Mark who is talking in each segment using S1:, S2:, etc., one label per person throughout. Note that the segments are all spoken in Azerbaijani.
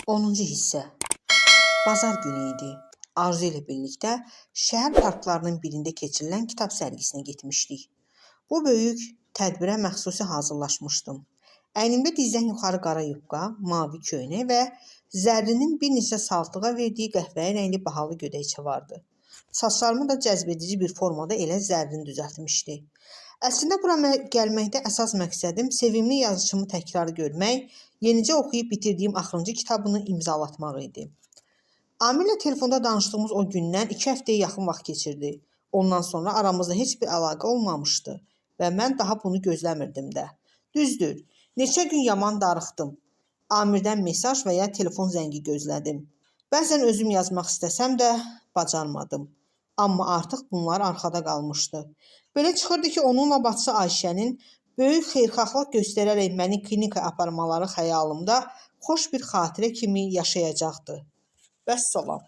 S1: 10-cu hissə. Bazar günü idi. Arzu ilə birlikdə şəhər parklarının birində keçirilən kitab sərgisinə getmişdik. Bu böyük tədbirə məxsusi hazırlaşmışdım. Əynimdə dizdən yuxarı qara yubka, mavi köynək və Zərrinin bir neçə saltığa verdiyi qəhvəyi rəngli bahalı gödəkçə vardı. Saçlarımı da cəzbedici bir formada elə Zərrin düzəltmişdi. Əslində bura gəlməkdə əsas məqsədim sevimli yazıçımı təkrar görmək, yenicə oxuyub bitirdiyim axırıncı kitabını imzalatmaq idi. Amirlə telefonda danışdığımız o gündən 2 həftəyə yaxın vaxt keçirdi. Ondan sonra aramızda heç bir əlaqə olmamışdı və mən daha bunu gözləmirdim də. Düzdür, neçə gün yaman darıxdım. Amirdən mesaj və ya telefon zəngi gözlədim. Bəzən özüm yazmaq istəsəm də bacarmadım. Amma artıq bunlar arxada qalmışdı. Belə çıxırdı ki, onunla bacısı Ayşənin böyük xeyirxahlıq göstərərək məni klinikaya aparmaları xəyalımda xoş bir xatirə kimi yaşayacaqdı. Vəssalam.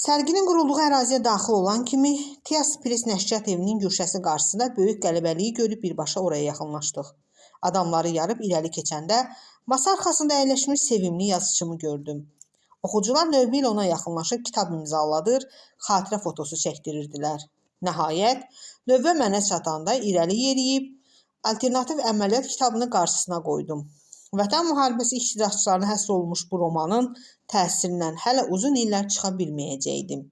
S1: Sərginin qurulduğu əraziyə daxil olan kimi Tias Press nəşriyyat evinin güşəsi qarşısında böyük qələbəliyi görüb birbaşa oraya yaxınlaşdıq. Adamları yarıb irəli keçəndə masa arxasında əyləşmiş sevimli yazıçımı gördüm. Oxucular növbə ilə ona yaxınlaşıb kitab imzaladır, xatirə fotosu çəkdirirdilər. Nəhayət, növbə mənə çatanda irəli yeriyib alternativ əməliyyat kitabını qarşısına qoydum. Vətən müharibəsi iştirakçılarına həsr olunmuş bu romanın təsirindən hələ uzun illər çıxa bilməyəcəkdim.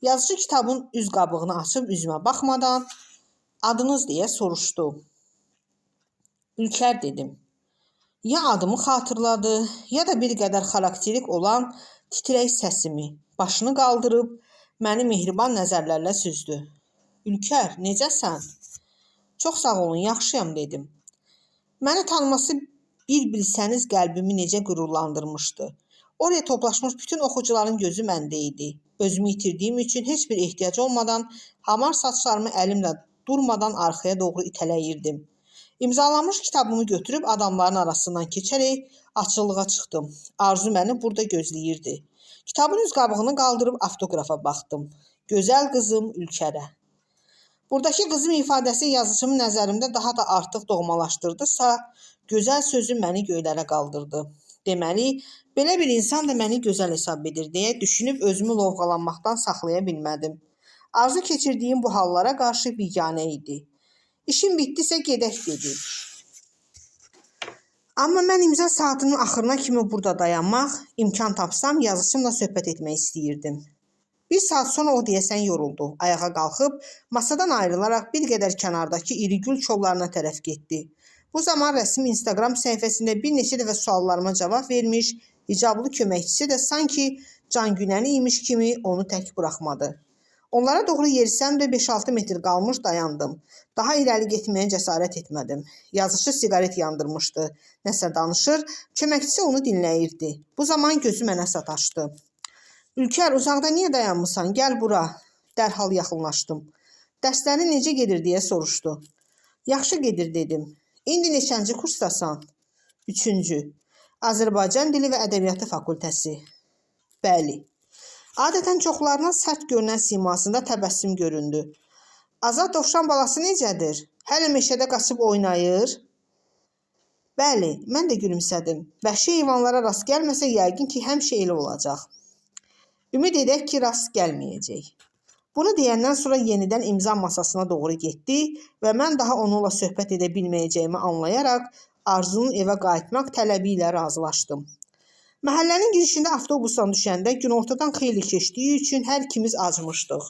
S1: Yazıçı kitabın üz qabığını açıb üzümə baxmadan adınız deyə soruşdu. Ülker dedim. Ya adımı xatırladı, ya da bir qədər xarakterik olan titrək səsimi. Başını qaldırıb məni mehriban nəzərlərlə süzdü. Ülker, necəsən? Çox sağ olun, yaxşıyam dedim. Məni tanıması bir bilsəniz qəlbimi necə qürurlandırmışdı. Oraya toplaşmış bütün oxucuların gözü məndə idi. Özümü itirdiyim üçün heç bir ehtiyac olmadan hamar saçlarımı əlimlə durmadan arxaya doğru itələyirdim. İmzalanmış kitabımı götürüb adamların arasından keçərək açıqlığa çıxdım. Arzu məni burada gözləyirdi. Kitabın üz qabığını qaldırıb avtoqrafa baxdım. Gözəl qızım Ülkərə. Buradakı qızım ifadəsi yazıçımın nəzərimdə daha da artıq doğmalaşdırdısa, gözəl sözü məni göylərə qaldırdı. Deməli, belə bir insan da məni gözəl hesab edir deyə düşünüb özümü lovğalanmaqdan saxlaya bilmədim. Arzu keçirdiyim bu hallara qarşı biganə idi. İşim bitdisə gedək dedi. Amma mən imza saatının axırına kimi burada dayanmaq, imkan tapsam yazıçımla söhbət etmək istəyirdim. Bir saat sonra o deyəsən yoruldu. Ayağa qalxıb masadan ayrılaraq bir qədər kənardakı iri gül kollarına tərəf getdi. Bu zaman rəsmi Instagram səhifəsində bir neçə dəfə suallarıma cavab vermiş, hicablı köməkçisi də sanki can günəni imiş kimi onu tək buraxmadı. Onlara doğru yerisəm də 5-6 metr qalmış dayandım. Daha irəli getməyə cəsarət etmədim. Yazıçı siqaret yandırmışdı. Nəsə danışır, köməkçisi onu dinləyirdi. Bu zaman gözü mənə sataşdı. Ülker, uzaqda niyə dayanmısan? Gəl bura. Dərhal yaxınlaşdım. Dərslərin necə gedir deyə soruşdu. Yaxşı gedir dedim. İndi neçənci kursdasan? 3-cü. Azərbaycan Dili və Ədəbiyyatı Fakültəsi. Bəli. Adətən çoxlarına sərt görünən simasında təbəssüm göründü. Azad dovşan balası necədir? Hələ meşədə qaçıb oynayır? Bəli, mən də gülümsədim. Vəhşi heyvanlara rast gəlməsə yəqin ki, həmişə elə olacaq. Ümid edək ki, rast gəlməyəcək. Bunu deyəndən sonra yenidən imza masasına doğru getdi və mən daha onunla söhbət edə bilməyəcəyimi anlayaraq Arzunun evə qayıtmaq tələbi ilə razılaşdım. Məhəllənin girişində avtobusdan düşəndə günortadan xeyli keçdiyi üçün hər ikimiz acmışdıq.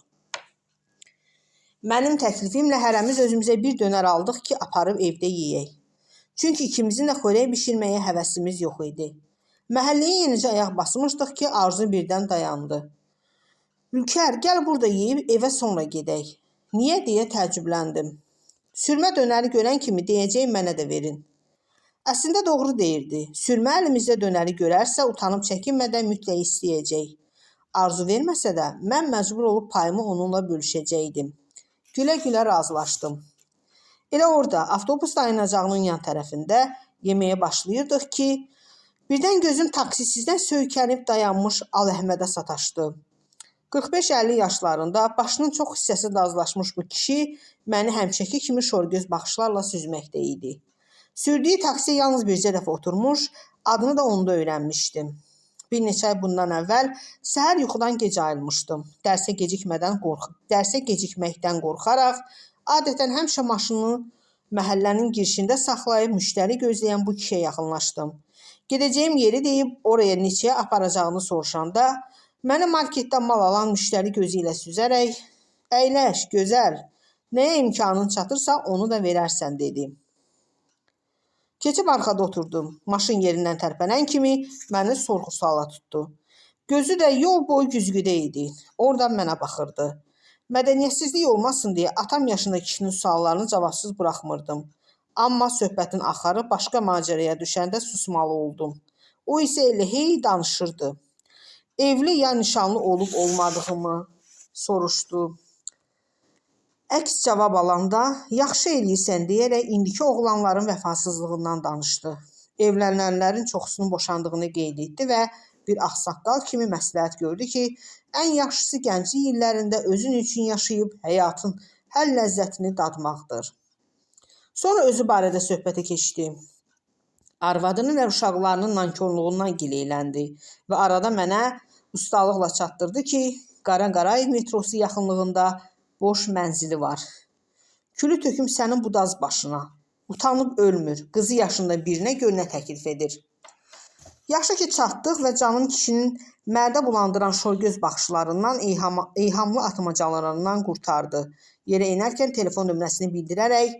S1: Mənim təklifimlə hərəmiz özümüzə bir dönər aldıq ki, aparıb evdə yeyək. Çünki ikimizin də xörək bişirməyə həvəsimiz yox idi. Məhəlləyə yenicə ayaq basmışdıq ki, Arzu birdən dayandı. Ülker, gəl burada yeyib evə sonra gedək. Niyə deyə təəccübləndim. Sürmə dönəri görən kimi deyəcəyim mənə də verin. Əslində doğru deyirdi. Sürmə əlimizdə dönəri görərsə utanıb çəkinmədən mütləq istəyəcək. Arzu verməsə də mən məcbur olub payımı onunla bölüşəcəkdim. Gülə-gülə razılaşdım. Elə orada avtobus dayanacağının yan tərəfində yeməyə başlayırdıq ki, birdən gözüm taksisizdən söykənib dayanmış Al Əhmədə sataşdı. 45-50 yaşlarında başının çox hissəsi dazlaşmış bu kişi məni həmişəki kimi şorgöz baxışlarla süzməkdə idi. Sürdüyü taksiyə yalnız bircə dəfə oturmuş, adını da onda öyrənmişdim. Bir neçə ay bundan əvvəl səhər yuxudan gec ayılmışdım. Dərsə gecikməkdən qorxaraq adətən həmişə maşını məhəllənin girişində saxlayıb müştəri gözləyən bu kişiyə yaxınlaşdım. Gedəcəyim yeri deyib oraya neçəyə aparacağını soruşanda məni marketdən mal alan müştəri gözü ilə süzərək "Əyləş, gözəl, nəyə imkanın çatırsa onu da verərsən" dedi. Keçib arxada oturdum. Maşın yerindən tərpənən kimi məni sorğu-suala tutdu. Gözü də yol boyu güzgüdə idi. Oradan mənə baxırdı. Mədəniyyətsizlik olmasın deyə atam yaşında kişinin suallarını cavabsız buraxmırdım. Amma söhbətin axarı başqa macəraya düşəndə susmalı oldum. O isə elə hey danışırdı. Evli ya nişanlı olub olmadığımı soruşdu. Əks cavab alanda yaxşı eləyirsən deyərək indiki oğlanların vəfasızlığından danışdı. Evlənənlərin çoxsunun boşandığını qeyd etdi və bir ağsaqqal kimi məsləhət gördü ki, ən yaxşısı gənclik illərində özün üçün yaşayıb həyatın hər ləzzətini dadmaqdır. Sonra özü barədə söhbətə keçdi. Arvadının və uşaqlarının nankorluğundan gileyləndi və arada mənə ustalıqla çatdırdı ki, Qara Qarayev metrosu yaxınlığında boş mənzili var. Külü töküm sənin bu daz başına. Utanıb ölmür. Qızı yaşında birinə gör nə təklif edir. Yaxşı ki çatdıq və canım kişinin mədə bulandıran şorgöz baxışlarından, eyhamlı atmacalarından qurtardı. Yerə enərkən telefon nömrəsini bildirərək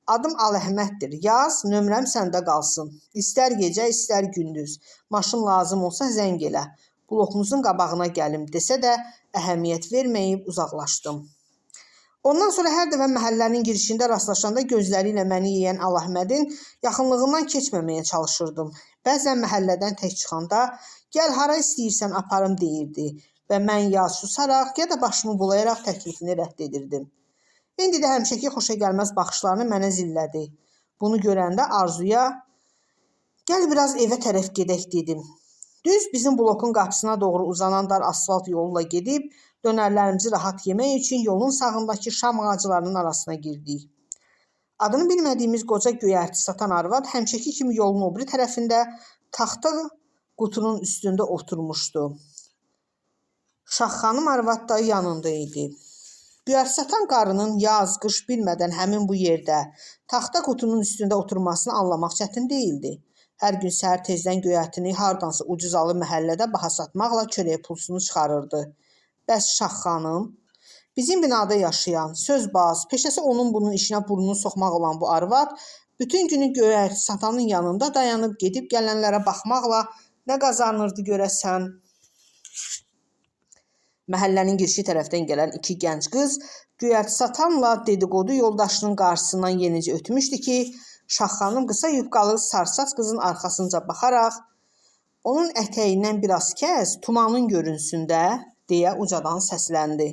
S1: "Adım Al Əhməddir, yaz, nömrəm səndə qalsın. İstər gecə, istər gündüz. Maşın lazım olsa zəng elə. Blokumuzun qabağına gəlim" desə də əhəmiyyət verməyib uzaqlaşdım. Ondan sonra hər dəfə məhəllənin girişində rastlaşanda gözləri ilə məni yeyən Al Əhmədin yaxınlığından keçməməyə çalışırdım. Bəzən məhəllədən tək çıxanda "Gəl, hara istəyirsən aparım" deyirdi və mən ya susaraq, ya da başımı bulayaraq təklifini rədd edirdim. İndi də həmişəki xoşagəlməz baxışlarını mənə zillədi. Bunu görəndə Arzuya "Gəl biraz evə tərəf gedək" dedim. Düz bizim blokun qapısına doğru uzanan dar asfalt yolla gedib dönərlərimizi rahat yemək üçün yolun sağındakı şam ağaclarının arasına girdik. Adını bilmədiyimiz qoca göyərti satan arvad həmişəki kimi yolun o biri tərəfində taxta qutunun üstündə oturmuşdu. Şah xanım arvad da yanında idi. Göyərti satan qarının yaz, qış bilmədən həmin bu yerdə taxta qutunun üstündə oturmasını anlamaq çətin deyildi. Hər gün səhər tezdən göyərtini hardansa ucuz alıb məhəllədə baha satmaqla çörək pulsunu çıxarırdı. Bəs Şah xanım? Bizim binada yaşayan, sözbaz, peşəsi onun bunun işinə burnunu soxmaq olan bu arvad bütün günü göyərti satanın yanında dayanıb gedib gələnlərə baxmaqla nə qazanırdı görəsən? Məhəllənin girişi tərəfdən gələn iki gənc qız göyərti satanla dedikodu yoldaşının qarşısından yenicə ötmüşdü ki, Şah xanım qısa yubkalı sarısaç qızın arxasınca baxaraq "Onun ətəyindən biraz kəs, tumanın görünsün də" deyə ucadan səsləndi.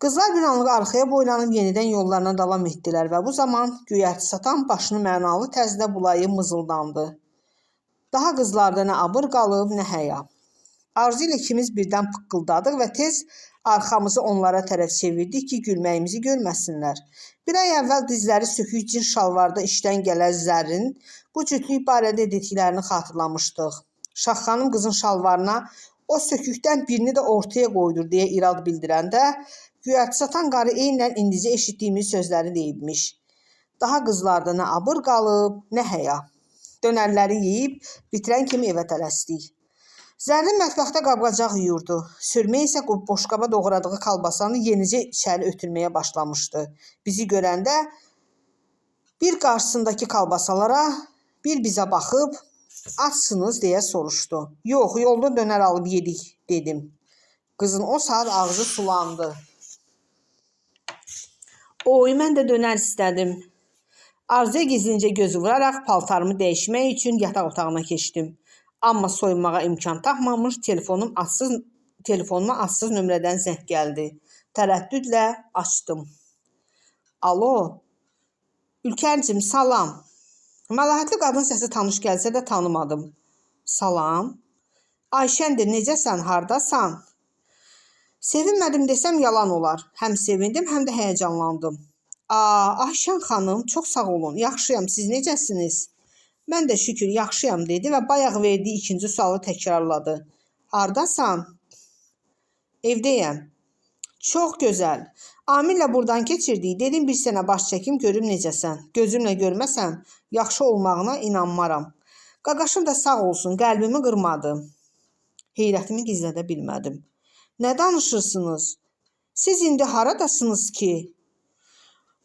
S1: Qızlar bir anlıq arxaya boylanıb yenidən yollarına davam etdilər və bu zaman göyərti satan başını mənalı tərzdə bulayıb mızıldandı. Daha qızlarda nə abır qalıb, nə həya. Arzu ilə ikimiz birdən pıqqıldadıq və tez arxamızı onlara tərəf çevirdik ki, gülməyimizi görməsinlər. Bir ay əvvəl dizləri sökük cins şalvarda işdən gələn Zərrin bu cütlük barədə dediklərini xatırlamışdıq. Şah xanım qızın şalvarına "O sökükdən birini də ortaya qoydur" deyə irad bildirəndə göyərti satan qarı eynən indicə eşitdiyimiz sözləri deyibmiş. Daha qızlarda nə abır qalıb, nə həya. Dönərləri yeyib bitirən kimi evə tələsdik. Zərrin mətbəxdə qabqacaq yuyurdu. Sürmə isə boşqaba doğradığı kalbasanı yenicə içəri ötürməyə başlamışdı. Bizi görəndə bir qarşısındakı kalbasalara, bir bizə baxıb "Açsınız?" deyə soruşdu. "Yox, yolda dönər alıb yedik" dedim. Qızın o saat ağzı sulandı. "Oy, mən də dönər istədim." Arzuya gizlincə göz vuraraq paltarımı dəyişmək üçün yataq otağına keçdim. Amma soyunmağa imkan tapmamış telefonuma adsız nömrədən zəng gəldi. Tərəddüdlə açdım. Alo, Ülkərcim, salam. Məlahətli qadın səsi tanış gəlsə də tanımadım. Salam. Ayşəndir, necəsən, hardasan? Sevinmədim desəm yalan olar. Həm sevindim, həm də həyəcanlandım. Aa, Ayşən xanım, çox sağ olun. Yaxşıyam, siz necəsiniz? Mən də şükür yaxşıyam dedi və bayaq verdiyi ikinci sualı təkrarladı. Hardasan? Evdəyəm. Çox gözəl. Amillə burdan keçirdik. Dedim bir sənə baş çəkim görüm necəsən. Gözümlə görməsəm yaxşı olmağına inanmaram. Qaqaşım da sağ olsun, qəlbimi qırmadı. Heyrətimi gizlədə bilmədim. Nə danışırsınız? Siz indi haradasınız ki?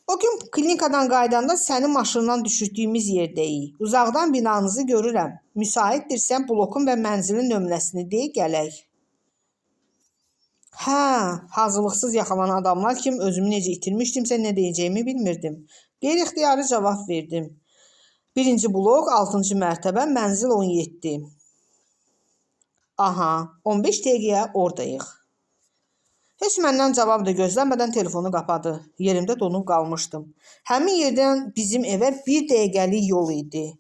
S1: O gün klinikadan qayıdanda səni maşından düşürtdüyümüz yerdəyik. Uzaqdan binanızı görürəm. Müsaitdirsə blokun və mənzilin nömrəsini deyə gələk. Hə, hazırlıqsız yaxalanan adamlar kimi özümü necə itirmişdimsə nə deyəcəyimi bilmirdim. Qeyri-ixtiyari cavab verdim. 1-ci blok, 6-cı mərtəbə, mənzil 17. Aha, 15 dəqiqəyə oradayıq. Heç məndən cavab da gözləmədən telefonu qapadı. Yerimdə donub qalmışdım. Həmin yerdən bizim evə bir dəqiqəlik yol idi.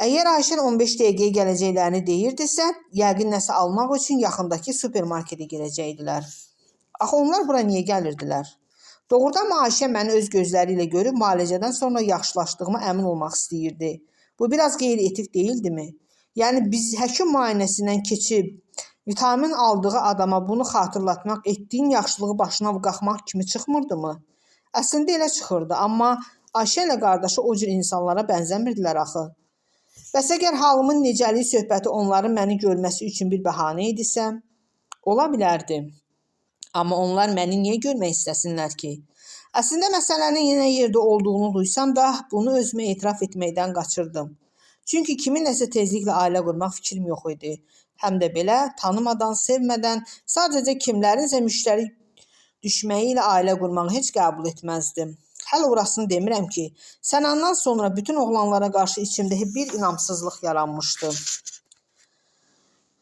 S1: Əgər Ayşən 15 dəqiqəyə gələcəklərini deyirdisə, yəqin nəsə almaq üçün yaxındakı supermarketə girəcəkdilər. Axı onlar bura niyə gəlirdilər? Doğrudanmı Ayşə məni öz gözləri ilə görüb müalicədən sonra yaxşılaşdığıma əmin olmaq istəyirdi? Bu biraz qeyri-etik deyildimi? Yəni biz həkim müayinəsindən keçib vitamin aldığı adama bunu xatırlatmaq etdiyin yaxşılığı başına qalxmaq kimi çıxmırdımı? Əslində elə çıxırdı, amma Ayşə ilə qardaşı o cür insanlara bənzəmirdilər axı. Bəs əgər halımın necəliyi söhbəti onların məni görməsi üçün bir bəhanə idisə, ola bilərdi. Amma onlar məni niyə görmək istəsinlər ki? Əslində məsələnin yenə yerdə olduğunu duysam da bunu özümə etiraf etməkdən qaçırdım. Çünki kiminləsə tezliklə ailə qurmaq fikrim yox idi. Həm də belə tanımadan, sevmədən, sadəcə kimlərinsə müştəri düşməyi ilə ailə qurmağı heç qəbul etməzdim. Hələ orasını demirəm ki, Sənandan sonra bütün oğlanlara qarşı içimdə bir inamsızlıq yaranmışdı.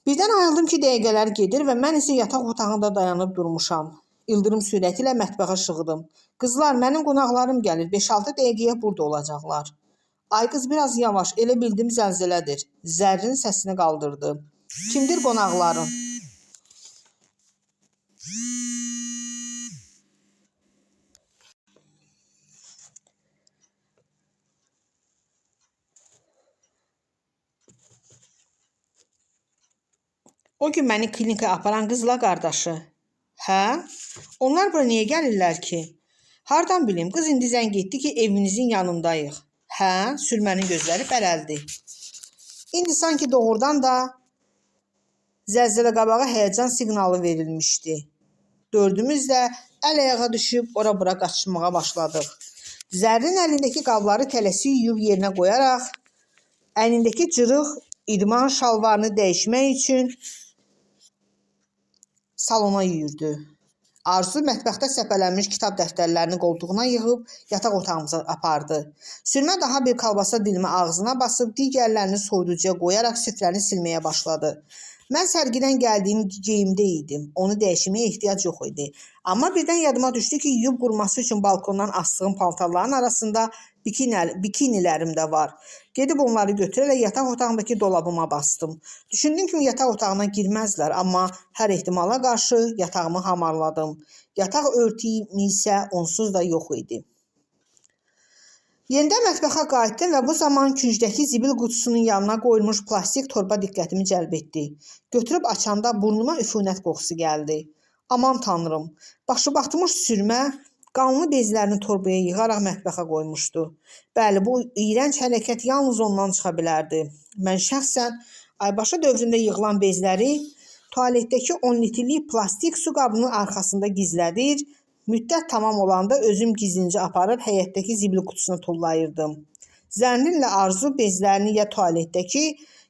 S1: Birdən ayıldım ki, dəqiqələr gedir və mən isə yataq otağında dayanıb durmuşam. İldırım sürəti ilə mətbəxə şığıdım. Qızlar, mənim qonaqlarım gəlir, 5-6 dəqiqəyə burada olacaqlar. Ay qız, biraz yavaş, elə bildim zəlzələdir. Zərrin səsini qaldırdı. Kimdir qonaqların? O gün məni klinikaya aparan qızla qardaşı. Hə? Onlar bura niyə gəlirlər ki? Hardan bilim? Qız indi zəng etdi ki, evinizin yanındayıq. Hə? Sürmənin gözləri bərəldi. İndi sanki doğrudan da zəlzələ qabağı həyəcan siqnalı verilmişdi. Dördümüz də əl-ayağa düşüb ora-bura qaçışmağa başladıq. Zərrin əlindəki qabları tələsik yuyub yerinə qoyaraq, əlindəki cırıq idman şalvarını dəyişmək üçün salona yüyürdü. Arzu mətbəxdə səpələnmiş kitab dəftərlərini qoltuğuna yığıb yataq otağımıza apardı. Sürmə daha bir kalbasa dilimi ağzına basıb digərlərini soyuducuya qoyaraq süfrəni silməyə başladı. Mən sərgidən gəldiyim geyimdə idim. Onu dəyişməyə ehtiyac yox idi. Amma birdən yadıma düşdü ki, yuyub quruması üçün balkondan asdığım paltarların arasında bikinilərim də var. Gedib onları götürərək yataq otağındakı dolabıma bastım. Düşündüm ki, yataq otağına girməzlər, amma hər ehtimala qarşı yatağımı hamarladım. Yataq örtüyüm isə onsuz da yox idi. Yenidən mətbəxə qayıtdım və bu zaman küncdəki zibil qutusunun yanına qoyulmuş plastik torba diqqətimi cəlb etdi. Götürüb açanda burnuma üfunət qoxusu gəldi. Aman tanrım, başı batmış sürmə qanlı bezlərini torbaya yığaraq mətbəxə qoymuşdu. Bəli, bu iyrənc hərəkət yalnız ondan çıxa bilərdi. Mən şəxsən aybaşı dövründə yığılan bezləri tualetdəki 10 litrlik plastik su qabının arxasında gizlədir, müddət tamam olanda özüm gizlincə aparıb həyətdəki zibil qutusuna tullayırdım. Zərrinlə Arzu bezlərini ya tualetdəki,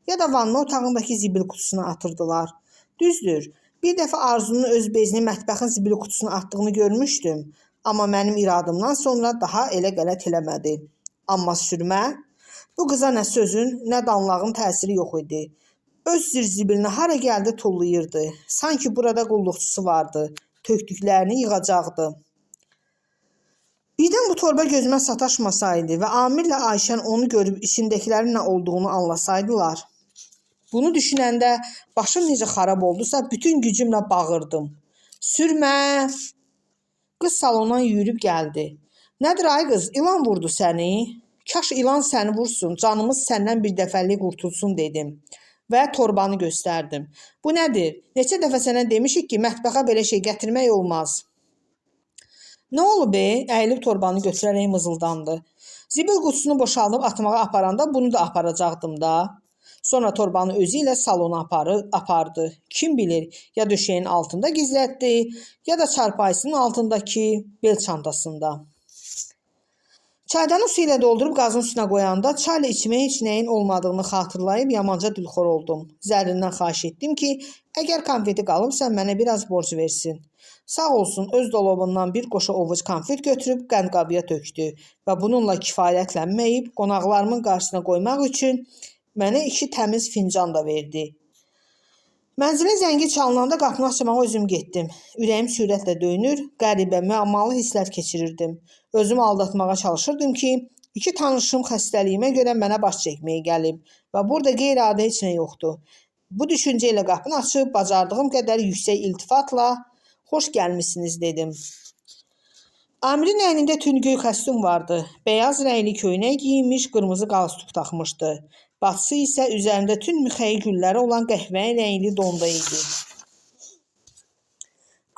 S1: ya da vanna otağındakı zibil qutusuna atırdılar. Düzdür, bir dəfə Arzunun öz bezini mətbəxin zibil qutusuna atdığını görmüşdüm. Amma mənim iradımdan sonra daha elə qələt eləmədi. Amma sürmə, bu qıza nə sözün, nə danlağın təsiri yox idi. Öz zirzibilini hara gəldi tullayırdı. Sanki burada qulluqçusu vardı. Tökdüklərini yığacaqdı. Birdən bu torba gözümə sataşmasaydı və Amirlə Ayşən onu görüb içindəkilərin nə olduğunu anlasaydılar. Bunu düşünəndə başım necə xarab oldusa bütün gücümlə bağırdım. Sürmə! Qız salondan yüyürüb gəldi. Nədir ay qız, ilan vurdu səni? Kaş ilan səni vursun, canımız səndən bir dəfəlik qurtulsun dedim və torbanı göstərdim. Bu nədir? Neçə dəfə sənə demişik ki, mətbəxə belə şey gətirmək olmaz. Nə olub be? Əyilib torbanı götürərək mızıldandı. Zibil qutusunu boşaldıb atmağa aparanda bunu da aparacaqdım da. Sonra torbanı özü ilə salona apardı. Kim bilir, ya döşəyin altında gizlətdi, ya da çarpayısının altındakı bel çantasında. Çaydanı su ilə doldurub qazın üstünə qoyanda çayla içməyə heç nəyin olmadığını xatırlayıb yamanca dilxor oldum. Zərrindən xahiş etdim ki, əgər konfeti qalıbsa mənə biraz borc versin. Sağ olsun, öz dolabından bir qoşa ovuc konfet götürüb qəndqabıya tökdü və bununla kifayətlənməyib qonaqlarımın qarşısına qoymaq üçün mənə 2 təmiz fincan da verdi. Mənzilə zəngi çalınanda qapını açmağa özüm getdim. Ürəyim sürətlə döyünür, qəribə, müəmmalı hisslər keçirirdim. Özümü aldatmağa çalışırdım ki, 2 tanışım xəstəliyimə görə mənə baş çəkməyə gəlib və burada qeyri-adi heç nə yoxdur. Bu düşüncə ilə qapını açıb bacardığım qədər yüksək iltifatla xoş gəlmisiniz dedim. Amirin əynində tünd göy kostyum vardı. Beyaz rəngli köynək giyinmiş, qırmızı qalstuk taxmışdı. Bacısı isə üzərində tünd mixəyi gülləri olan qəhvəyi rəngli donda idi.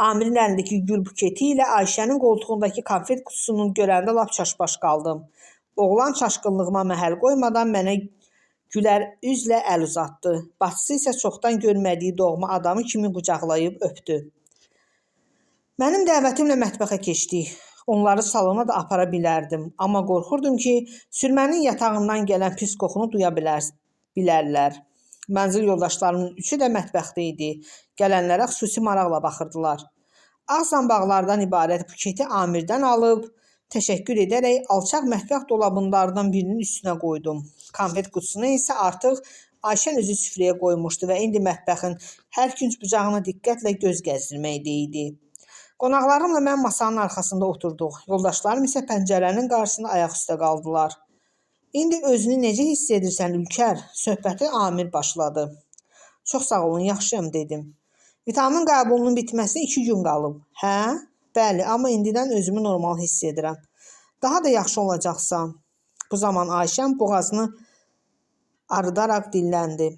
S1: Amirin əlindəki gül buketi ilə Ayşənin qoltuğundakı konfet qutusunu görəndə lap çaşbaş qaldım. Oğlan çaşqınlığıma məhəl qoymadan mənə gülər üzlə əl uzatdı. Bacısı isə çoxdan görmədiyi doğma adamı kimi qucaqlayıb öpdü. Mənim dəvətimlə mətbəxə keçdik. Onları salona da apara bilərdim, amma qorxurdum ki, sürmənin yatağından gələn pis qoxunu duya bilərlər. Mənzil yoldaşlarımın üçü də mətbəxdə idi. Gələnlərə xüsusi maraqla baxırdılar. Ağ zanbaqlardan ibarət buketi Amirdən alıb, təşəkkür edərək alçaq mətbəx dolablarından birinin üstünə qoydum. Konfet qutusunu isə artıq Ayşən özü süfrəyə qoymuşdu və indi mətbəxin hər künc bucağına diqqətlə göz gəzdirməkdə idi. Qonaqlarımla mən masanın arxasında oturduq. Yoldaşlarım isə pəncərənin qarşısında ayaq üstə qaldılar. İndi özünü necə hiss edirsən Ülker? Söhbəti Amir başladı. Çox sağ olun, yaxşıyam dedim. Vitamin qəbulunun bitməsinə 2 gün qalıb. Hə? Bəli, amma indidən özümü normal hiss edirəm. Daha da yaxşı olacaqsan. Bu zaman Ayşən boğazını arıdaraq dilləndi.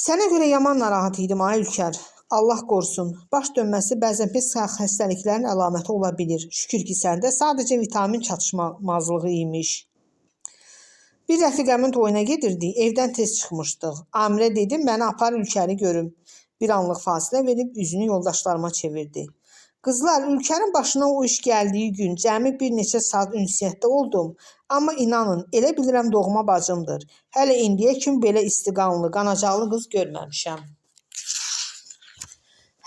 S1: Sənə görə yaman narahat idim ay Ülker. Allah qorusun. Baş dönməsi bəzən pis xəstəliklərin əlaməti ola bilir. Şükür ki, səndə sadəcə vitamin çatışmazlığı imiş. Bir rəfiqəmin toyuna gedirdik. Evdən tez çıxmışdıq. Amirə dedim, məni apar Ülkəri görüm. Bir anlıq fasilə verib üzünü yoldaşlarıma çevirdi. Qızlar, Ülkərin başına o iş gəldiyi gün cəmi bir neçə saat ünsiyyətdə oldum. Amma inanın, elə bilirəm doğma bacımdır. Hələ indiyə kimi belə istiqanlı, qanacaqlı qız görməmişəm.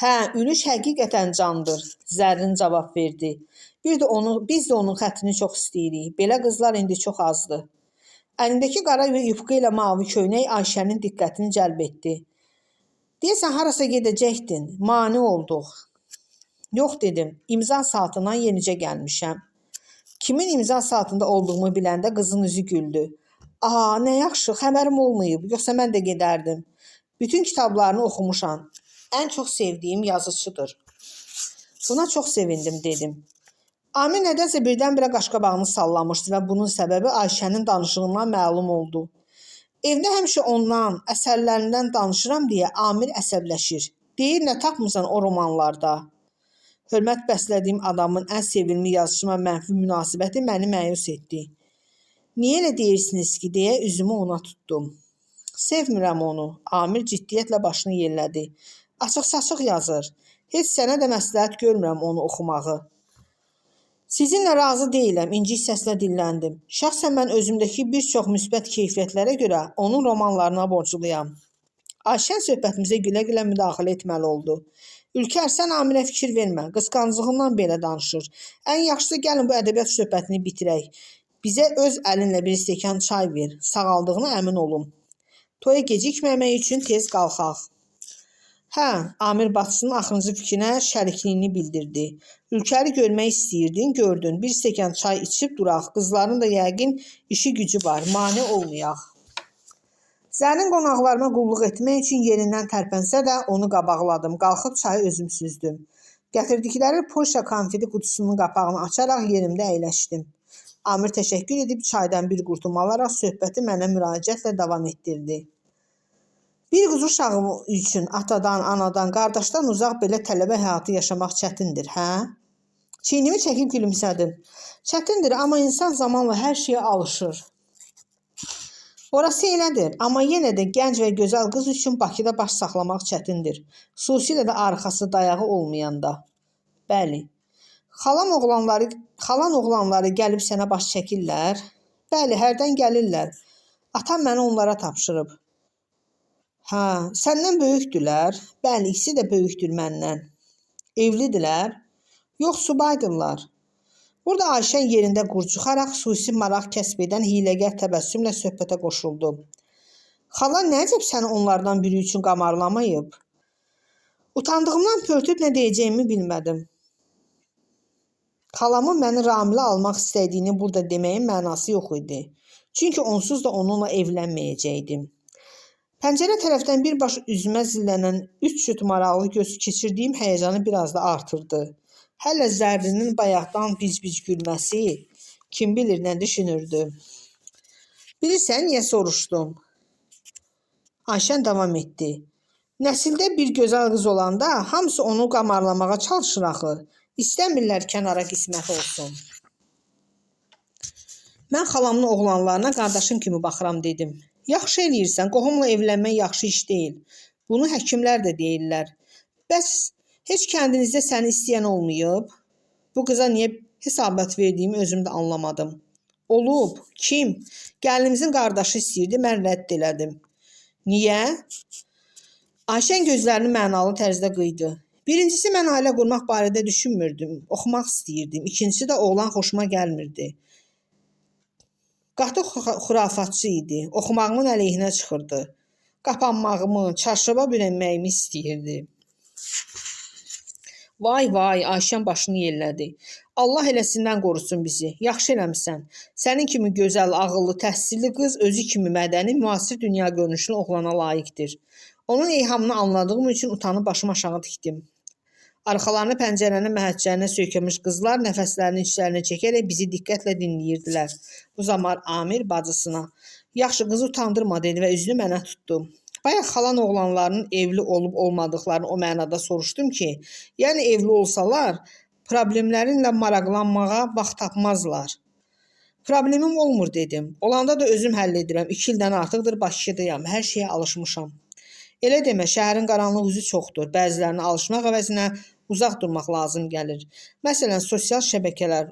S1: Hə, Ülüş həqiqətən candır, Zərrin cavab verdi. Biz də onun xətrini çox istəyirik. Belə qızlar indi çox azdır. Əlindəki qara yubka ilə mavi köynək Ayşənin diqqətini cəlb etdi. Deyəsən, harasa gedəcəkdin, mane olduq. Yox dedim, imza saatından yenicə gəlmişəm. Kimin imza saatında olduğumu biləndə qızın üzü güldü. Aa, nə yaxşı, xəbərim olmayıb, yoxsa mən də gedərdim. Bütün kitablarını oxumuşam. Ən çox sevdiyim yazıçıdır. Buna çox sevindim dedim. Amir nədənsə birdən-birə qaşqabağını sallamışdı və bunun səbəbi Ayşənin danışığından məlum oldu. Evdə həmişə ondan, əsərlərindən danışıram deyə Amir əsəbləşir. Deyir, nə tapmısan o romanlarda? Hörmət bəslədiyim adamın ən sevimli yazıçıma mənfi münasibəti məni məyus etdi. Niyə elə deyirsiniz ki, deyə üzümü ona tutdum. Sevmirəm onu. Amir ciddiyyətlə başını yellədi. Açıq-saçıq yazır. Heç sənə də məsləhət görmürəm onu oxumağı. Sizinlə razı deyiləm, incik səslə dilləndim. Şəxsən mən özümdəki bir çox müsbət keyfiyyətlərə görə onun romanlarına borcluyam. Ayşən söhbətimizə gülə-gülə müdaxilə etməli oldu. Ülker, sən Amirə fikir vermə, qısqanclığından belə danışır. Ən yaxşısı gəlin bu ədəbiyyat söhbətini bitirək. Bizə öz əlinlə bir stəkan çay ver, sağaldığına əmin olum. Toya gecikməmək üçün tez qalxaq. Hə, Amir bacısının axırıncı fikrinə şərikliyini bildirdi. Ülkəri görmək istəyirdin, gördün. Bir stəkan çay içib duraq. Qızların da yəqin işi gücü var, mane olmayaq. Zərrin qonaqlarıma qulluq etmək üçün yerindən tərpənsə də onu qabaqladım. Qalxıb çayı özüm süzdüm. Gətirdikləri Polşa konfeti qutusunun qapağını açaraq yerimdə əyləşdim. Amir təşəkkür edib çaydan bir qurtum alaraq söhbəti mənə müraciətlə davam etdirdi. Bir qız uşağı üçün atadan, anadan, qardaşdan uzaq belə tələbə həyatı yaşamaq çətindir, hə? Çiynimi çəkib gülümsədim. Çətindir, amma insan zamanla hər şeyə alışır. Orası elədir, amma yenə də gənc və gözəl qız üçün Bakıda baş saxlamaq çətindir. Xüsusilə də arxası dayağı olmayanda. Bəli. Xalan oğlanları gəlib sənə baş çəkirlər? Bəli, hərdən gəlirlər. Atam məni onlara tapşırıb. Hə, səndən böyükdülər? Bəli, ikisi də böyükdür məndən. Evlidirlər? Yox, subaydırlar. Burada Ayşən yerində qurcuxaraq xüsusi maraq kəsb edən hiyləgər təbəssümlə söhbətə qoşuldu. Xalan nə əcəb səni onlardan biri üçün qamarlamayıb? Utandığımdan pörtüb nə deyəcəyimi bilmədim. Xalamın məni Ramilə almaq istədiyini burada deməyin mənası yox idi. Çünki onsuz da onunla evlənməyəcəkdim. Pəncərə tərəfdən birbaş üzümə zillənən üç cüt maraqlı göz keçirdiyim həyəcanı biraz da artırdı. Hələ Zərrinin bayaqdan bic-bic gülməsi kim bilir nə düşünürdü. Bilirsən niyə soruşdum? Ayşən davam etdi. Nəsildə bir gözəl qız olanda hamısı onu qamarlamağa çalışır axı. İstəmirlər kənara qismət olsun. Mən xalamın oğlanlarına qardaşım kimi baxıram dedim. Yaxşı eləyirsən, qohumla evlənmək yaxşı iş deyil. Bunu həkimlər də deyirlər. Bəs heç kəndinizdə səni istəyən olmayıb? Bu qıza niyə hesabat verdiyimi özüm də anlamadım. Olub. Kim? Gəlinimizin qardaşı istəyirdi, mən rədd elədim. Niyə? Ayşən gözlərini mənalı tərzdə qıydı. Birincisi, mən ailə qurmaq barədə düşünmürdüm, oxumaq istəyirdim. İkincisi də oğlan xoşuma gəlmirdi. Qatı xurafatçı idi, oxumağımın əleyhinə çıxırdı. Qapanmağımı, çarşaba bürünməyimi istəyirdi. Vay vay, Ayşən başını yellədi. Allah eləsindən qorusun bizi. Yaxşı eləmisən. Sənin kimi gözəl, ağıllı, təhsilli qız özü kimi mədəni, müasir dünya görünüşlü oğlana layiqdir. Onun eyhamını anladığım üçün utanıb başımı aşağı dikdim. Arxalarını pəncərənin məhəccərinə söykəmiş qızlar nəfəslərini içlərinə çəkərək bizi diqqətlə dinləyirdilər. Bu zaman Amir bacısına, "Yaxşı, qızı utandırma" dedi və üzünü mənə tutdu. Bayaq xalan oğlanlarının evli olub olmadıqlarını o mənada soruşdum ki, yəni evli olsalar problemlərinlə maraqlanmağa vaxt tapmazlar. Problemim olmur dedim. Olanda da özüm həll edirəm. 2 ildən artıqdır Bakıdayam. Hər şeyə alışmışam. Elə demə, şəhərin qaranlıq üzü çoxdur. Bəzilərinə alışmaq əvəzinə uzaq durmaq lazım gəlir. Məsələn, sosial şəbəkələr.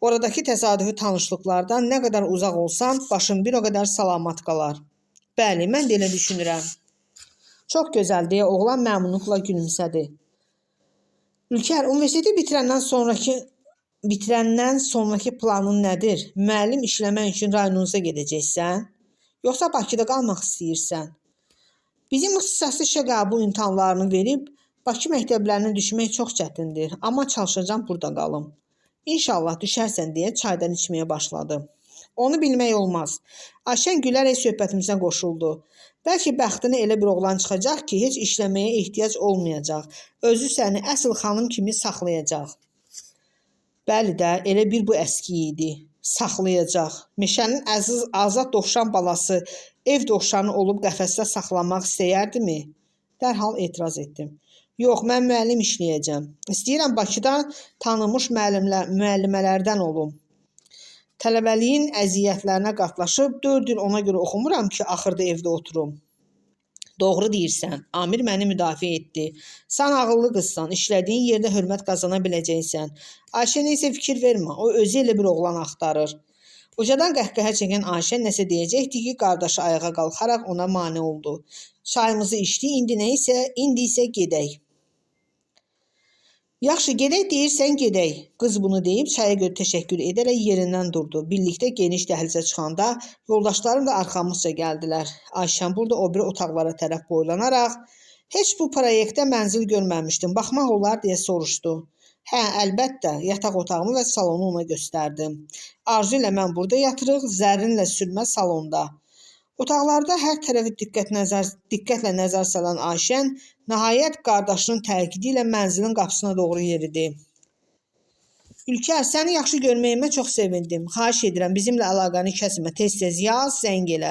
S1: Oradakı təsadüfi tanışlıqlardan nə qədər uzaq olsan, başın bir o qədər salamat qalar. Bəli, mən də elə düşünürəm. Çox gözəl, deyə oğlan məmnunluqla gülümsədi. Ülker, universiteti bitirəndən sonraki planın nədir? Müəllim işləmək üçün rayonunuza gedəcəksən? Yoxsa Bakıda qalmaq istəyirsən? Bizim ixtisaslı işə qəbul imtahanlarını verib Bakı məktəblərinə düşmək çox çətindir, amma çalışacağam burada qalım. İnşallah düşərsən deyə çaydan içməyə başladı. Onu bilmək olmaz. Ayşən gülərək söhbətimizə qoşuldu. Bəlkə bəxtinə elə bir oğlan çıxacaq ki, heç işləməyə ehtiyac olmayacaq. Özü səni əsl xanım kimi saxlayacaq. Bəli də, elə bir bu əski idi. Saxlayacaq. Meşənin əziz azad dovşan balası ev dovşanı olub qəfəsdə saxlanmaq istəyərdimi? Dərhal etiraz etdim. Yox, mən müəllim işləyəcəm. İstəyirəm Bakıda tanınmış müəllimələrdən olum. Tələbəliyin əziyyətlərinə qatlaşıb 4 il ona görə oxumuram ki, axırda evdə oturum. Doğru deyirsən. Amir məni müdafiə etdi. Sən ağıllı qızsan, işlədiyin yerdə hörmət qazana biləcəksən. Ayşə isə fikir vermə, o özü elə bir oğlan axtarır. Ucadan qəhqəhə çəkən Ayşə nəsə deyəcəkdi ki, qardaşı ayağa qalxaraq ona mane oldu. Çayımızı içdi, indi isə gedək. Yaxşı, gedək deyirsən, gedək. Qız bunu deyib çaya görə təşəkkür edərək yerindən durdu. Birlikdə geniş dəhlizə çıxanda yoldaşlarım da arxamızca gəldilər. Ayşən burada o biri otaqlara tərəf boylanaraq, "Heç bu proyektdə mənzil görməmişdim, baxmaq olar?" deyə soruşdu. Hə, əlbəttə, yataq otağımı və salonu ona göstərdim. Arzu ilə mən burada yatırıq, Zərrinlə Sürmə salonda. Otaqlarda hər tərəfə diqqətlə nəzər salan Ayşən nəhayət qardaşının təkidi ilə mənzilin qapısına doğru yeridi. Ülkər, səni yaxşı görməyimə çox sevindim. Xahiş edirəm, bizimlə əlaqəni kəsmə, tez-tez yaz, zəng elə.